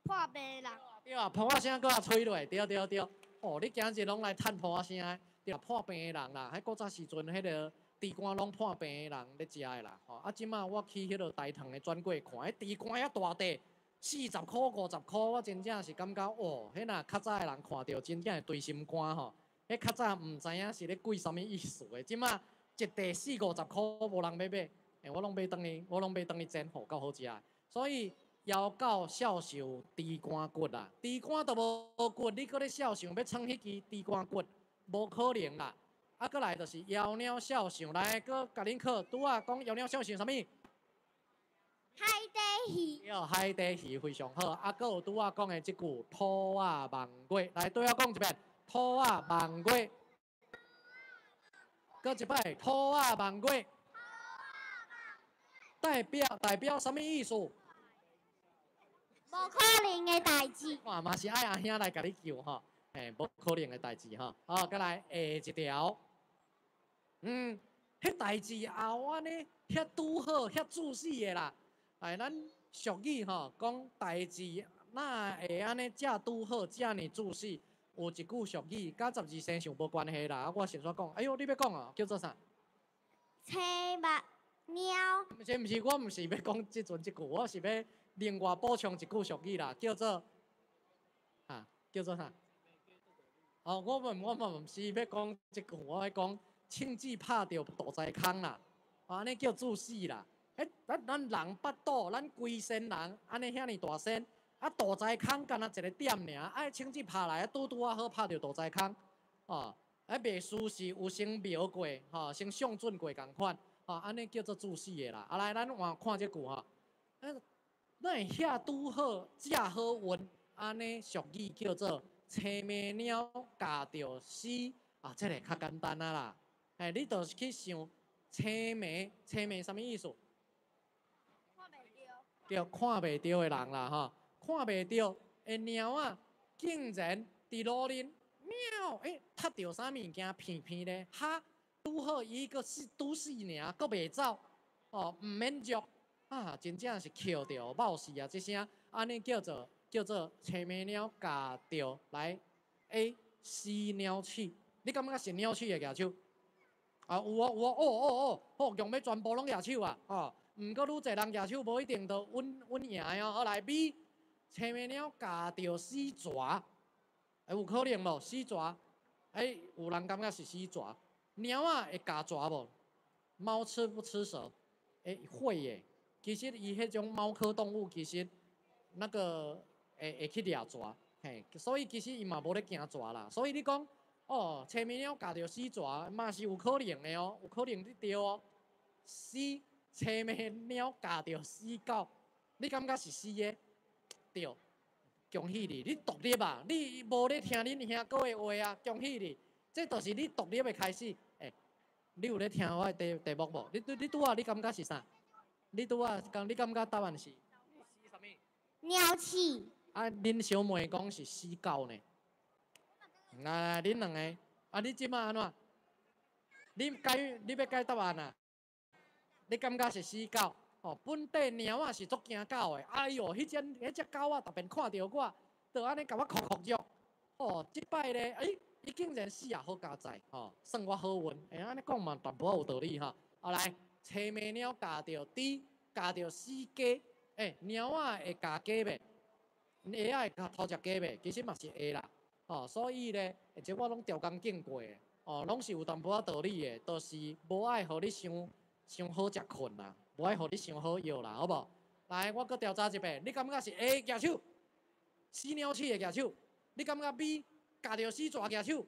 破病的人？對啊，噗仔聲閣來吹落，對對對。哦，你今日攏來趁噗仔聲的，對啊，破病的人啦，彼古早時陣彼個豬肝攏破病的人咧食的啦。吼，啊，這馬我去彼個大堂的專櫃看，彼豬肝遐大塊，40箍50箍，我真正是感覺，哦，彼若較早的人看著，真正會捶心肝吼。彼較早毋知影是咧貴啥物意思的，這馬一塊四五十箍無人欲買，欸，我攏買轉去，我攏買轉去煎，吼，夠好食的。所以枵狗數想豬肝骨啦，豬肝都無骨，你閣咧數想欲創彼支豬肝骨，無可能啦。啊，閣來就是枵貓數想，來，閣共恁考，拄仔講枵貓數想啥物？海底魚。對，海底魚非常好。啊，閣有拄仔講的這句兔仔望月，來，對我講一遍，兔仔望月。閣一擺，兔仔望月。代表啥物意思？無可能的代誌。哇，嘛是愛阿兄來共你救吼，嘿，無可能的代誌吼。好，閣來下一條。嗯，彼代誌後按呢，遐拄好，遐注死的啦。哎，咱俗語吼講代誌哪會按呢遮拄好，遮爾注死？有一句俗語，佮十二生肖無關係啦。啊，我先煞講，哎喲，你欲講哦，叫做啥？青目貓。毋是毋是，我毋是欲講這陣這句，我是欲另外補充一句俗語啦，叫做，哈，叫做啥？哦，我嘛毋是欲講這句，我欲講銃子拍著肚臍空啦，按呢叫注死啦。欸，咱人腹肚，咱規身人按呢遐爾大身，啊肚臍空干焦一个點爾，啊銃子拍來，拄拄仔好拍著肚臍空，哦，啊袂輸是有先瞄過，吼，先相準過仝款，吼，按呢叫做注死的啦。啊來，咱換看這句吼，啊，哪會遐拄好，遮好運，按呢俗語叫做青暝貓咬著死，啊，這个較簡單啊啦。欸，你就是去想青暝，青暝啥物意思？對，看袂著的人啦，吼，看袂著的貓仔，竟然佇路面喵，欸，踢著啥物件，偏偏咧，哈，拄好伊閣死拄死爾，閣袂走，哦，毋免著，啊，真正是抾著冒死啊！這聲，按呢叫做青暝貓咬著來 A 死鳥鼠，你感覺是鳥鼠會舉手？啊，有哦有哦，哦哦哦，好，強欲全部攏舉手啊，哦。毋過愈濟人舉手，無一定就穩穩贏哦。好來 B，青暝貓咬著死蛇，欸，有可能無？死蛇，欸，有人感覺是死蛇。貓仔會咬蛇無？貓吃不吃蛇？欸，會耶。其實伊彼種貓科動物，其實那個會去掠蛇，嘿，所以其實伊嘛無咧驚蛇啦。所以你講，哦，青暝貓咬著死蛇，嘛是有可能的哦，有可能你對哦。C 青暝貓咬著死狗，你感覺是死的？對，恭喜你，你獨立啊！你無咧聽恁兄哥的話啊！恭喜你，這就是你獨立的開始。欸，你有咧聽我的題目無？你拄仔你感覺是啥？你拄仔講你感覺答案是？啥物？鳥鼠。啊，恁小妹講是死狗呢？來來，恁兩个，啊，你這馬按怎？你改，你欲改答案啊？你感覺是死狗？哦，本地貓仔是足驚狗的。哎喲，彼隻狗仔特別看著我，就按呢共我哭哭著。哦，這擺咧，欸，伊竟然死也好佳哉，吼，算我好運。欸，按呢講嘛，淡薄仔有道理吼。後來，青暝貓咬著豬，咬著死雞。欸，貓仔會咬雞袂？貓仔會偷食雞袂？其實嘛是會啦。哦，所以咧，這我攏調工經過的，哦，攏是有淡薄仔道理的，就是無愛予你傷傷好食睏啦，無愛予你傷好藥啦，好無？來，我閣調查一遍，你感覺是 A 舉手，死鳥鼠會舉手？你感覺 B 咬著死蛇舉手？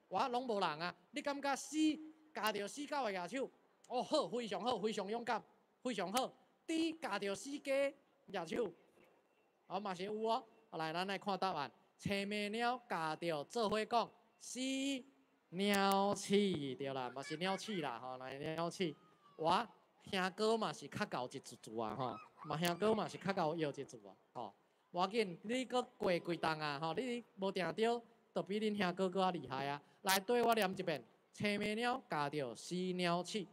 哇，攏無人啊！你感覺 C 咬著死狗的舉手？哦，好，非常好，非常勇敢，非常好。D 咬著死雞舉手，哦嘛是有哦。來，咱來看答案。青眉貓咬著做伙講，C 鳥鼠對啦，嘛是鳥鼠啦吼，來鳥鼠。哇，兄哥嘛是較𠢕一字字啊吼，嘛兄哥嘛是較𠢕搖一字啊吼。無要緊，你閣過幾冬啊吼，你無定著，就比恁兄哥閣較厲害啊。來，對我念一遍：青眉貓咬著死鳥鼠。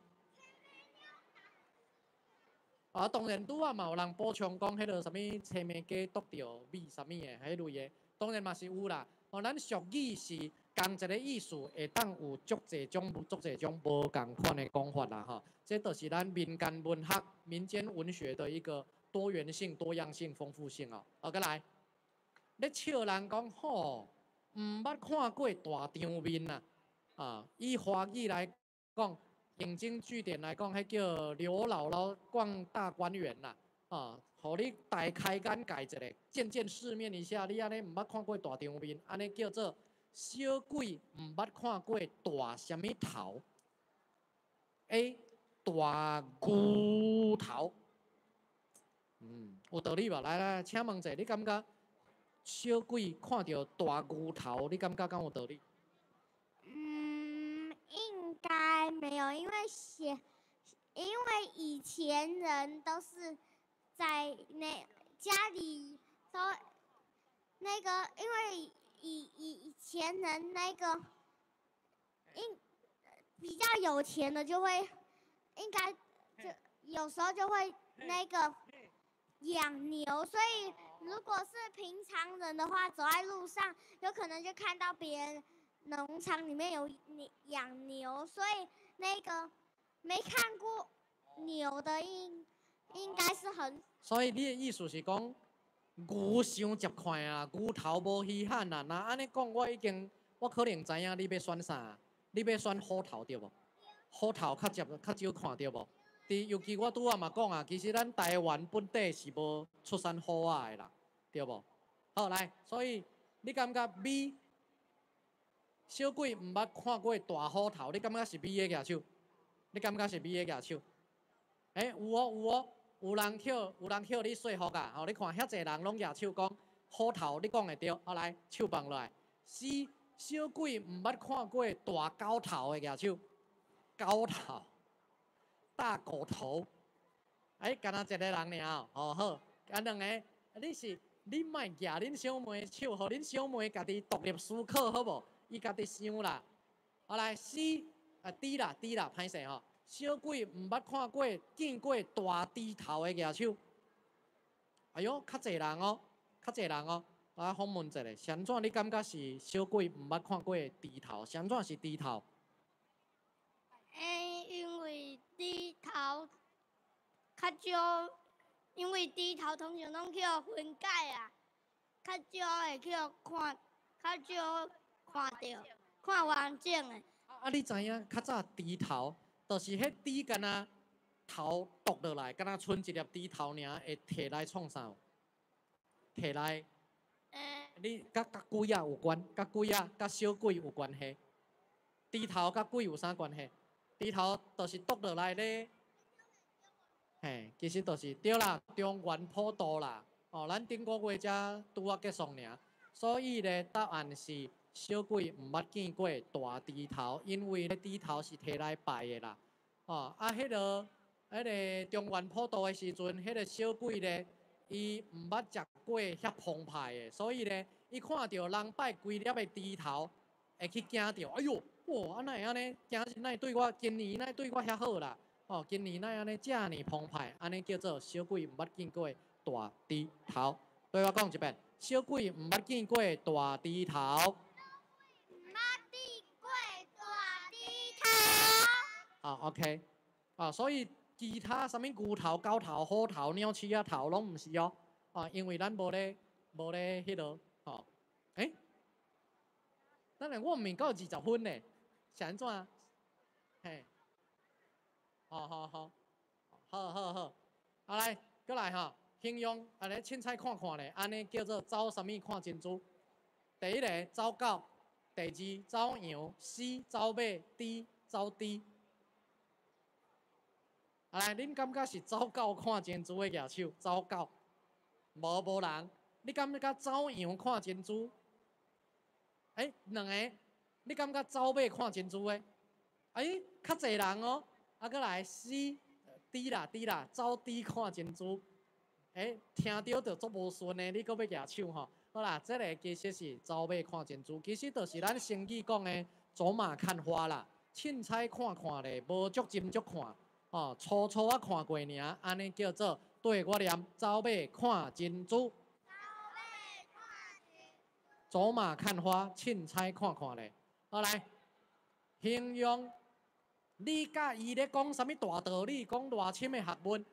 啊，當然拄仔嘛有人補充講，彼个啥物青眉雞篤著米啥物的，彼類的，當然嘛是有啦。哦，咱俗語是仝一个意思，會當有足濟種、足濟種無仝款的講法啦吼。這就是咱民間文學、民間文學的一個多元性、多樣性、豐富性哦。好，閣來，咧笑人講吼，毋捌看過大場面啊！啊，以華語來講，引經據典來講，彼叫劉姥姥逛大觀園啦，啊，予你大開眼界一下，見見世面一下。你按呢毋捌看過大場面，按呢叫做小鬼毋捌看過大啥物頭？A 大牛頭，嗯，有道理無？來來，請問者，你感覺小鬼看著大牛頭，你感覺敢有道理？嗯，應該沒有，因為以前人都是在那家裡都那個，因為以前人那個，應比較有錢的就會，應該就有時候就會那個養牛，所以如果是平常人的話，走在路上有可能就看到別人農場裡面有養牛，所以那個沒看過牛的應該是很。所以你的意思是講，牛傷捷快啊，牛頭無稀罕啊。若按呢講，我已經我可能知影你欲選啥，你欲選虎頭對無？虎頭較捷較少看著無？佇尤其我拄仔嘛講啊，其實咱台灣本地是無出產虎仔的啦，對無？好來，所以你感覺 B 小鬼毋捌看過大虎頭，你感覺是 B 的舉手？你感覺是 B 的舉手？欸，有哦有哦，有人予你說服啊！吼，你看遐濟人攏舉手講虎頭，你講會著。好來，手放落來。C 小鬼毋捌看過大狗頭的舉手，狗頭，大狗頭。欸，敢若一個人爾哦，好，啊兩个，你是你莫舉恁小妹手，予恁小妹家己獨立思考好無？伊家己想啦。好來，C 啊 D 啦 D 啦，歹勢吼。小鬼毋捌看過、見過大豬頭的舉手。哎喲，較濟人哦，較濟人哦。我訪問一下，啥怎你感覺是小鬼毋捌看過豬頭？啥怎是豬頭？欸，因為豬頭較少，因為豬頭通常攏去予分解啊，較少會去予看，較少看著，看完整的。啊，你知影較早豬頭，就是彼豬敢若頭剁落來，敢若賰一粒豬頭爾，會提來創啥？提來，你佮鬼仔有關，佮鬼仔、佮小鬼有關係。豬頭佮鬼有啥關係？豬頭就是剁落來咧，嘿，其實就是對啦，中元普渡啦。哦，咱頂個月才拄仔結束爾，所以咧答案是小鬼毋捌見過大豬頭，因為咧豬頭是提來拜的啦。哦，啊，彼个中元普渡的時陣，彼个小鬼咧，伊毋捌食過遐澎湃的，所以咧，伊看著人拜規粒的豬頭，會去驚著。哎喲，哇，啊哪會按呢？今日哪會對我，今年哪會對我遐好啦？哦，今年哪會按呢遮爾澎湃？按呢叫做小鬼毋捌見過大豬頭。對我講一遍，小鬼毋捌見過大豬頭。毋捌見過大豬頭。啊，OK，啊，所以其他啥物牛頭、狗頭、虎頭、鳥鼠仔頭攏毋是哦，啊，因為咱無咧彼落，吼，欸，等下我毋到20分呢，是按怎？嘿，好好好，好好好，啊來，閣來吼，形容按呢凊彩看看咧，按呢叫做走啥物看珍珠。第一个走狗，第二走羊，C 走马，D 走豬。啊來，恁感覺是走狗看珍珠的舉手，走狗，無無人。你感覺走羊看珍珠？欸，兩个。你感覺走馬看珍珠的？欸，較濟人哦。啊，閣來 C D 啦 D 啦，走豬看珍珠。欸，聽著就足無順的，你閣欲舉手吼？好啦，這个其實是走馬看珍珠，其實就是咱成語講的走馬看花啦，凊彩看看咧，無足斟足看，吼，粗粗仔看過爾，按呢叫做對我念走馬看珍珠。走馬看花，凊彩看看咧。好來，形容你佮伊咧講啥物大道理，講偌深的學問，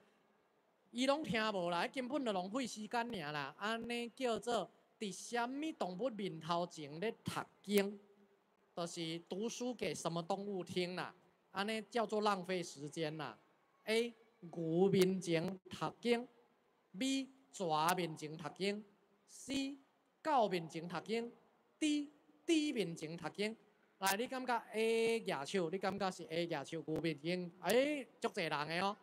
伊攏聽無啦，根本就浪費時間爾啦。按呢叫做佇啥物動物面頭前咧讀經，就是讀書給什麼動物聽啦？按呢叫做浪費時間啦。A 牛面前讀經，B 蛇面前讀經，C 狗面前讀經，D 豬面前讀經。來，你感覺 A 舉手？你感覺是 A 舉手？牛面前，欸，足濟人的哦。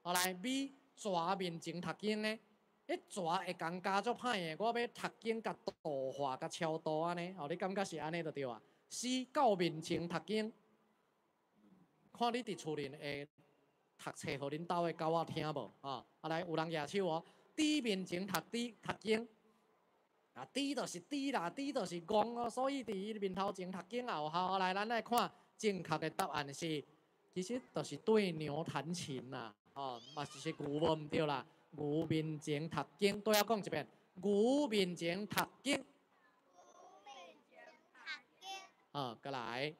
好來，B 蛇面前讀經的，彼蛇會共教足歹的，我欲讀經共度化、共超度按呢。哦，你感覺是按呢就對啊。C 狗面前讀經，看你佇厝裡會讀冊予恁兜的狗仔聽無？吼，啊來，有人舉手哦。豬面前讀豬讀經。啊，豬就是豬啦，豬就是戇哦，所以佇伊面頭前讀經也有效。來，咱來看正確的答案是，其實就是對牛彈琴啦，吼，嘛是是牛無毋對啦。牛面前讀經，對我講一遍，牛面前讀經。牛面前讀經。好，閣來，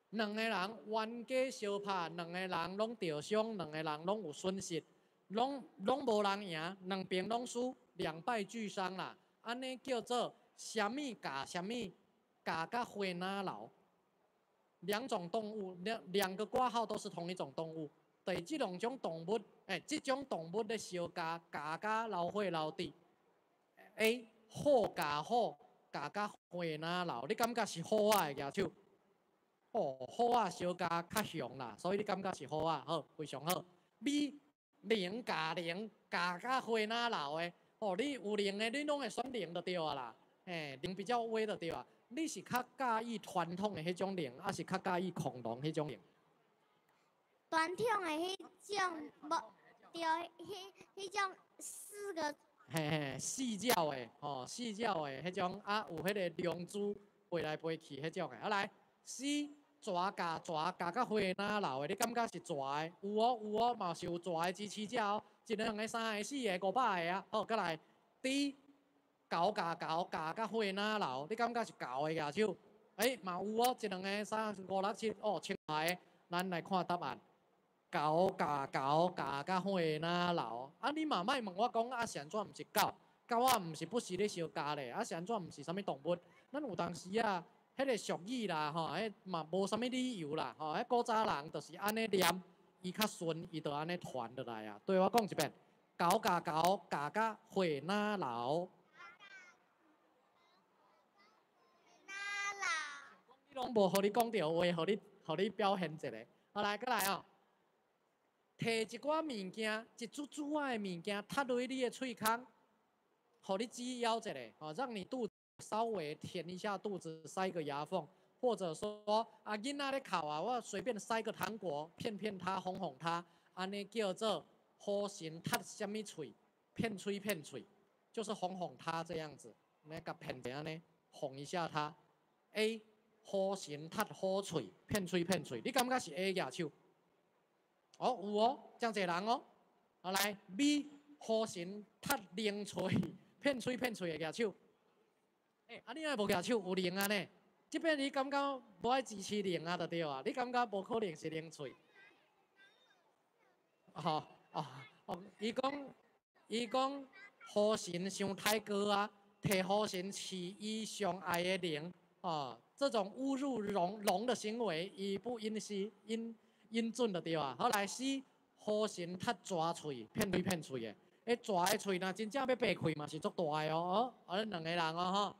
兩个人冤家相拍，兩个人攏著傷，兩个人攏有損失，攏攏無人贏，兩邊攏輸，兩敗俱傷啦。按呢叫做啥物共啥物共佮花哪流？兩種動物，兩兩個括號都是同一種動物。對，這兩種動物，欸，這種動物咧相共，共佮老火老豬。A 虎共虎，共佮花哪流？你感覺是虎仔的舉手？哦，虎仔相共較雄啦，所以你感覺是虎仔，好，非常好。B 龍共龍，共佮花哪流的？哦，你有龍的，你攏會選龍就對啊啦。嘿，龍比較威就對啊。你是較佮意傳統的彼種龍，抑是較佮意恐龍彼種龍？傳統的彼種，無對，彼彼種四個。嘿嘿，四腳的，吼，四腳的彼種啊，有彼个龍珠飛來飛去彼種的。啊來，C 蛇共蛇共佮花哪流的？你感覺是蛇的？有哦有哦，嘛是有蛇的支持者哦。一个、兩个、三个、四个、500个啊！好，閣來 D 狗共狗共佮花哪流？你感覺是狗的舉手？欸，嘛有哦，一、兩个、三、五、六、七，哦，千來个。咱來看答案。狗共狗共佮花哪流？啊，你嘛莫問我講啊，是按怎毋是狗？狗仔毋是不時咧相咬咧，啊是按怎毋是啥物動物？咱有當時啊，彼个俗語啦，吼，彼嘛無啥物理由啦，吼，彼古早人就是按呢念，伊較順，伊就按呢傳落來啊。對我講一遍，狗共狗共佮花哪流？你攏無予你講著話，予你予你表現一下。好來，閣來哦。提一寡物件，一撮撮仔的物件，踢落你的喙空，予你擠枵一下，吼，讓你肚子稍微填一下肚子，塞個牙縫，或者說啊，囡仔咧哭啊，我隨便塞個糖果，騙騙他，哄哄他，按呢叫做雨神踢啥物喙，騙喙騙喙，就是哄哄他這樣子，來共騙者按呢，哄一下他。A 雨神踢虎喙，騙喙騙喙，你感覺是 A 舉手？哦，有哦，真濟人哦。好來，B 雨神踢龍喙，騙喙騙喙的舉手。欸，啊你若無舉手，有龍啊呢？這邊你感覺無愛支持龍啊，就對啊。你感覺無可能是龍喙？吼哦哦，伊講伊講雨神傷太高啊，提雨神飼伊上愛的龍，哦，這種侮辱龍龍的行為，伊不應是應應準就對啊。好來，C 雨神踢蛇喙，騙喙騙喙的，彼蛇的喙若真正欲擘開嘛是足大的哦。哦，啊，兩个人哦吼。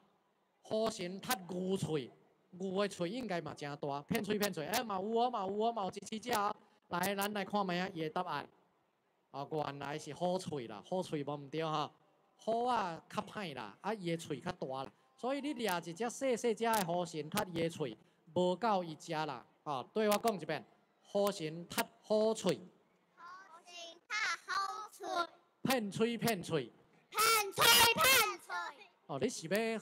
雨神踢牛喙，牛的喙應該嘛誠大，騙喙騙喙，欸嘛有哦，嘛有哦，嘛有支持者哦。來，咱來看覓仔伊的答案。哦，原來是虎喙啦，虎喙無毋對吼，虎仔較歹啦，啊伊的喙較大啦，所以你掠一隻細細隻的虎鱘，踢伊的喙，無夠伊食啦。哦，對我講一遍，虎鱘踢虎喙。虎鱘踢虎喙。騙喙騙喙。騙喙騙喙。哦，你是欲予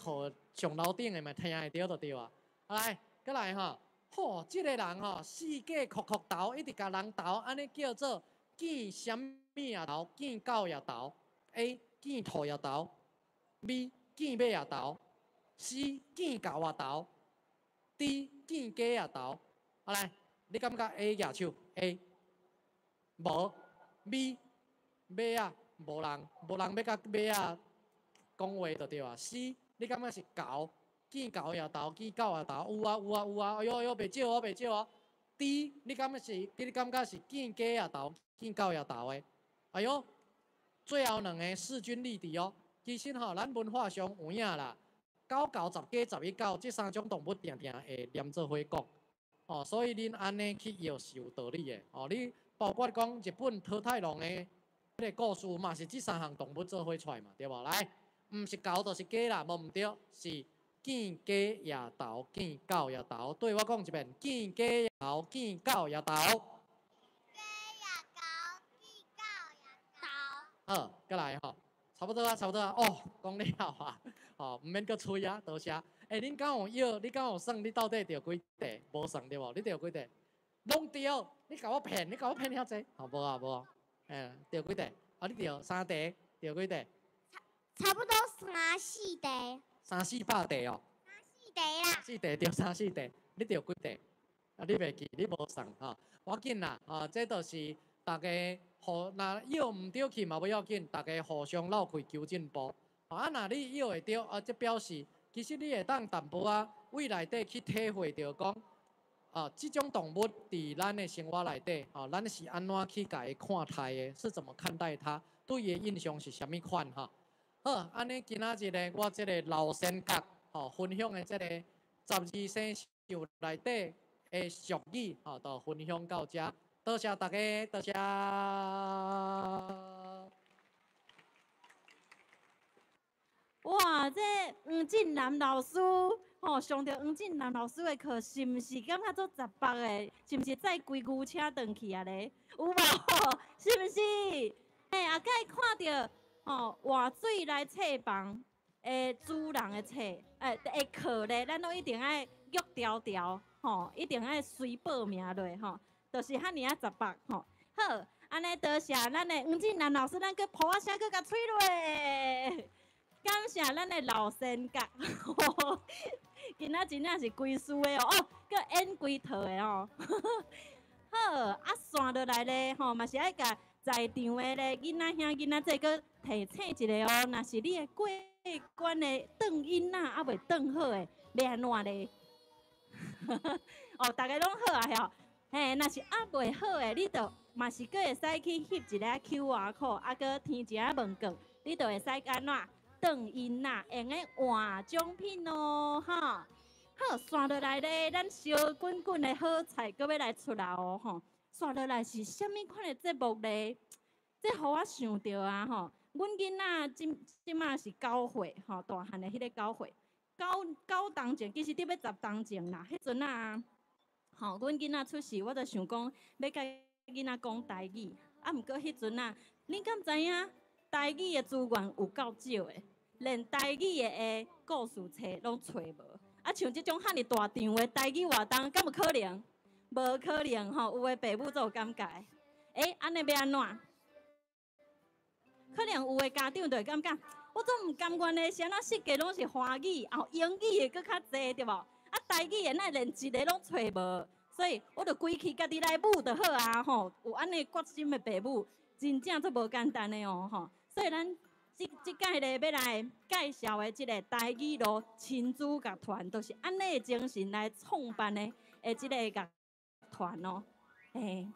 上樓頂的嘛聽會著就對啊。來，閣來吼，吼，這个人吼，四界叩叩頭，一直共人投，按呢叫做見啥物仔頭？見狗也投，A 見兔也投，B 見馬也投，C 見猴也投，D 見雞也投。好來，你感覺 A 舉手？A 無，B 馬仔無人，無人欲共馬仔講話就對啊。C 你感覺是猴？見猴也投，見狗也投，有啊有啊有啊！哎喲哎喲，袂少哦，袂少哦。D 你感覺是？你感覺是見雞也投，見狗也投的？哎喲，最後兩個勢均力敵哦。其實吼，咱文化上有影啦，狗猴十雞十一狗，這三種動物定定會連做伙講。哦，所以恁按呢去臆是有道理的。哦，你包括講日本桃太郎的彼个故事嘛，是這三項動物做伙出來嘛，對無？來，毋是猴就是雞啦，無毋對，是。見雞也投，見狗也投。對我講一遍，見雞也投，見狗也投。雞也投，見狗也投。好，閣來吼，差不多啊，差不多啊。哦，講了啊，吼，毋免閣催啊，多謝。欸，恁敢有臆？你敢有算？你到底著幾塊？無算對無？你著幾塊？攏著，你共我騙，你共我騙遐濟？吼，無啊無啊，欸，著幾塊？啊，你著三塊，著幾塊？差不多三四塊。三四百塊哦，三四塊啦。四塊著三四塊，你著幾塊？啊，你袂記，你無算吼。無要緊啦，吼，這就是大家互若臆毋著去嘛無要緊，大家互相鬥氣求進步。啊，若你臆會著，啊，這表示其實你會當淡薄仔對內底去體會著講，啊，這種動物佇咱的生活內底，吼，咱是按怎去共伊看待的？是怎麼看待它？對伊的印象是啥物款？吼？好，按呢今仔日咧，我這个老仙閣吼分享的這个十二生肖內底的俗語，吼，就分享到這。多謝大家，多謝。哇，這黃振南老師吼，上著黃振南老師的課，是毋是感覺足十八的？是毋是載規牛車轉去啊咧？有無？是毋是？欸，後蓋看著。吼，活水來冊房的主人的冊，欸，的課咧，咱攏一定愛玉條條，吼，一定愛隨報名落，吼，就是遐爾仔十八，吼。好，按呢多謝咱的黃振南老師，咱閣噗仔聲閣共吹落，感謝咱的老仙閣，今仔真正是規輸的哦，哦，閣演規套的哦。好，啊，紲落來咧，吼，嘛是愛共在場的咧囡仔兄囡仔姊閣提醒一下哦，若是你的過關的轉音仔猶未轉好的，欲按怎咧？哦，逐家攏好啊，吼，嘿，若是猶未好的，你就嘛是閣會使去翕一个 QR code，啊，閣填一下問卷，你就會使按怎轉音仔，會用得換獎品哦，吼。好，紲落來咧，咱燒滾滾的好菜閣欲來出來哦，吼。紲落來是啥物款的節目咧？這予我想著啊，吼！阮囡仔這這馬是9歲，吼，大漢的彼个九歲，9九冬前，其實得欲10冬前啦。彼陣啊，吼，阮囡仔出世，我就想講欲共囡仔講台語，啊，毋過彼陣啊，恁敢知影台語的資源有夠少的，連台語的故事冊攏揣無。啊，像這種遐爾大場的台語活動，敢有可能？無可能吼，有的爸母足有感覺的。欸，按呢欲按怎？可能有的家長就會感覺，我總毋甘願的，是按怎設計攏是華語，啊英語的閣較濟對無？啊台語的哪會連一个攏揣無？所以我就規氣家己來舞就好啊吼！有按呢決心的爸母，真正足無簡單的哦吼！所以咱這這擺咧欲來介紹的這个台語路親子樂團，就是按呢的精神來創辦的的這个樂團哦，嘿。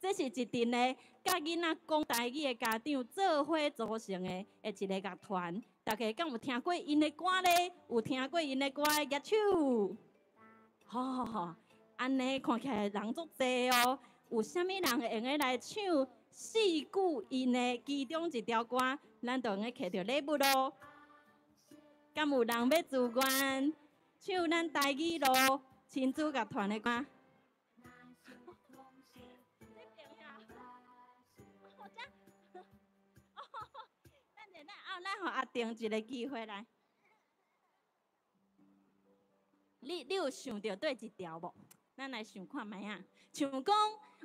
這是一陣咧，佮囡仔講台語的家長做伙組成的的一个樂團。大家敢有聽過𪜶的歌咧？有聽過𪜶的歌的舉手。好好好，按呢看起來人足濟哦。有啥物人會用得來唱四句𪜶的其中一條歌？咱就會用得摕著禮物囉。敢有人欲自願唱咱台語路親子樂團的歌？咱予阿定一個機會來。你有想著佗一條無？咱來想看覓仔。像講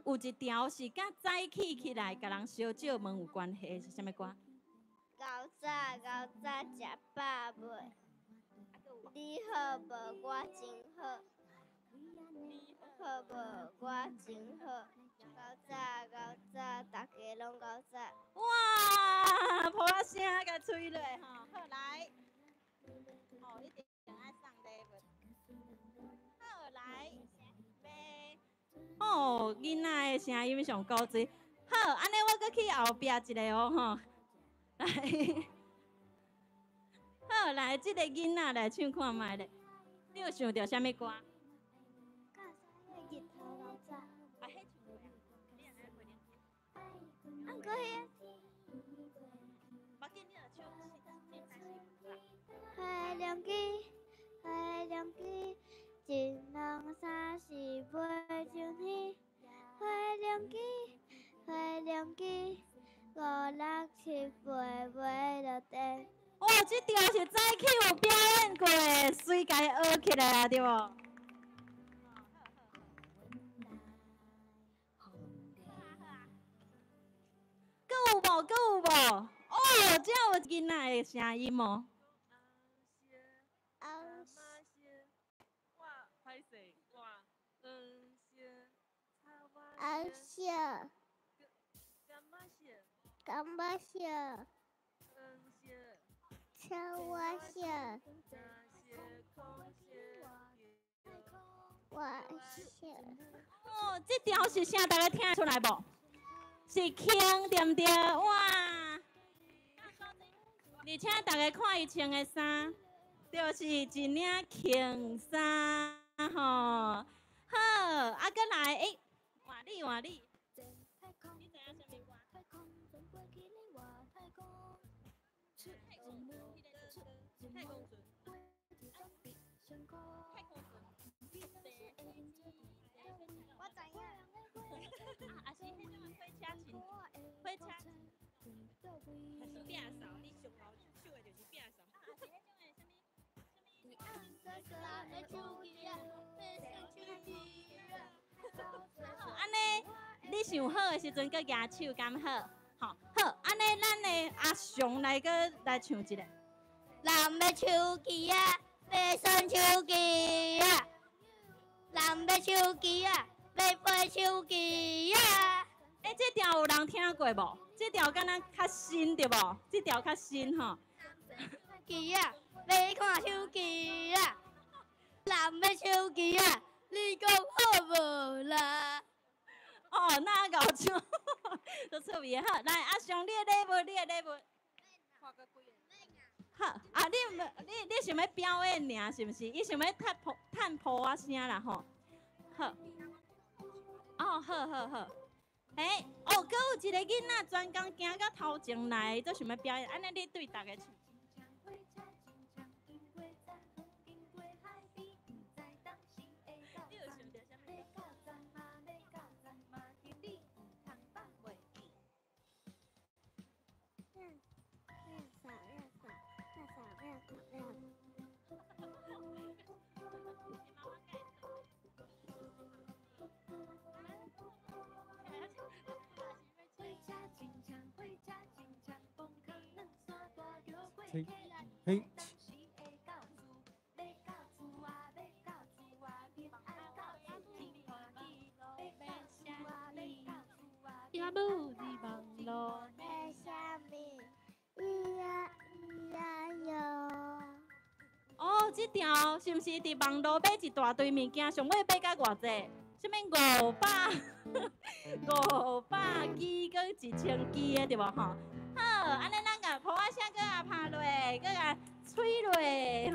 有一條是佮早起起來共人相借問有關係，是啥物歌？厚早厚早食飽未？你好無？我真好。好無？我真好。厚早厚早，逐家攏厚早。哇！噗仔聲共吹落吼，好來。哦，一定愛送禮物。好來，哦，囡仔的聲音上古錐。好，按呢我閣去後壁一个哦吼。來，好來，這个囡仔來唱看覓咧。你有想著啥物歌？日頭厚早。啊，彼唱過啊？你若來回啊，毋過彼。無要緊，你就唱凊彩四句啦。花涼機，花涼機，一兩三四飛上天。花涼機，花涼機，五六七八飛落地。哇，這條是早起有表演過的，隨共學起來啊，對無？閣有無？閣有無？哦，這有囡仔的聲音哦。紅色，柑仔色，草仔色，我色。哦，這條是啥？大家聽得出來無？是輕，對毋對？哇！而且大家看伊穿的衫，就是一領輕衫吼。好，啊，閣來，欸，換你，換你。你知影啥物歌？太空船。太空船。我知影。啊，是彼种火車前，火車。摒掃，你上後手的就是摒掃。啊，是彼種的啥物？按呢，你想好的時陣，閣舉手敢好？吼，好，按呢，咱的阿雄來閣來唱一个。人欲手機仔，欲耍手機仔。人欲手機仔，欲飞手機仔。欸，這條有人聽過無？這條敢若較新對無？這條較新吼。機仔，欲看手機仔。人欲手機仔，你講好無啦？哦，那𠢕唱，足趣味的。好，來阿雄，你的禮物，你的禮物。好，啊，你想欲表演爾，是毋是？伊想欲嘆噗仔聲啦吼。好。哦，好好好。欸，哦，閣有一个囡仔專工行到頭前來，做想欲表演，按呢你對逐家唱。你有想著啥物？嘿，也无伫网路。欲啥物？咿呀咿呀哟。哦，這條是毋是佇網路買一大堆物件，上尾買到偌濟？啥物500、500支閣1000支的對無吼？好，按呢咱共噗仔聲閣共拍落，閣共吹落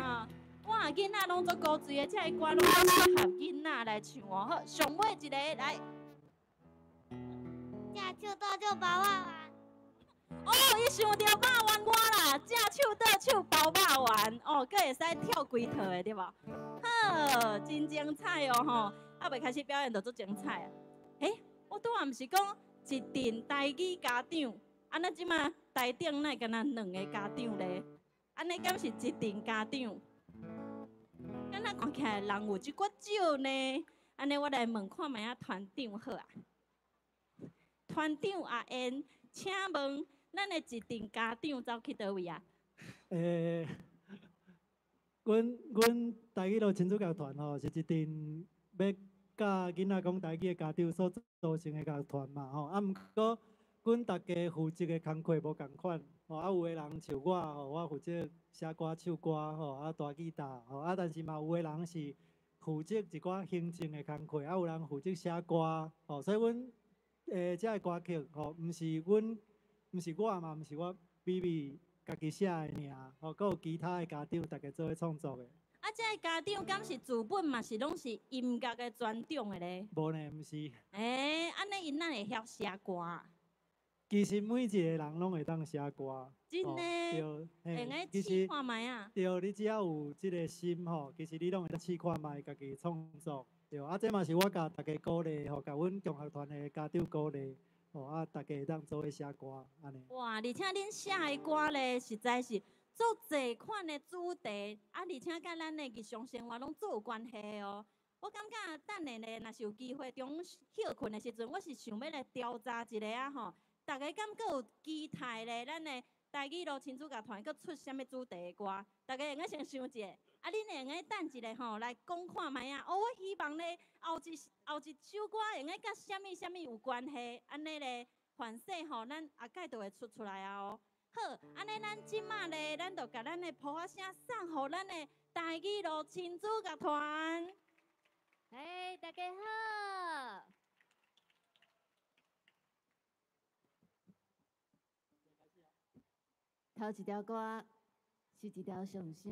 吼。哇，囡仔攏足古錐的，這个歌攏適合囡仔來唱哦。好，上尾一個來。正手倒手包肉丸。哦，伊想著肉圓我啦，正手倒手包肉丸，哦，閣會使跳規套的對無？好，真精彩哦吼！猶未開始表演就足精彩啊！欸，我拄仔毋是講一陣台語家長，啊，咱這馬台頂哪會敢若兩个家長咧？按呢敢是一陣家長？敢若看起來人有一寡少呢？按呢我來問看覓仔團長好啊？團長阿燕，請問咱的一陣家長走去佗位啊？欸，阮台語路親子樂團吼，是一陣欲教囡仔講台語的家長所組成的樂團嘛吼。啊，毋過阮逐家負責的工課無仝款，吼啊，有的人像我吼，我負責寫歌、唱歌吼，啊，彈吉他吼，啊，但是嘛有的人是負責一寡行政的工課，啊，有人負責寫歌吼，所以阮這个歌曲吼，毋是阮，毋是我嘛，毋是我美美家己寫的爾，吼，閣有其他的家長，逐家做伙創作的。啊，這个家長敢是自本嘛是攏是音樂的專長的咧？無呢，毋是。欸，按呢𪜶哪會曉寫歌？其實每一個人攏會當寫歌。真的？對，會用試看覓啊？對，你只要有這个心吼，其實你攏會當試看覓，家己創作。對，啊，這嘛是我共逐家鼓勵吼，共阮共學團的家長鼓勵，吼啊，逐家會當做伙寫歌，按呢。哇，而且恁寫的歌咧，實在是足濟款的主題，啊，而且佮咱的日常生活攏足有關係哦。我感覺等下咧，若是有機會中午歇睏的時陣，我是想欲來調查一下啊吼，逐家敢閣有期待咧？咱的台語路親子樂團閣出啥物主題的歌？逐家會用先想一下，啊，恁會用等一下吼來講看覓啊？哦，我希望咧後一首歌會用佮啥物啥物有關係，按呢咧，凡勢吼，咱後蓋就會出出來啊哦。好，按呢咱這馬咧，咱就共咱的噗仔聲送予咱的台語路親子樂團。嘿，大家好。頭一條歌是一條傷心。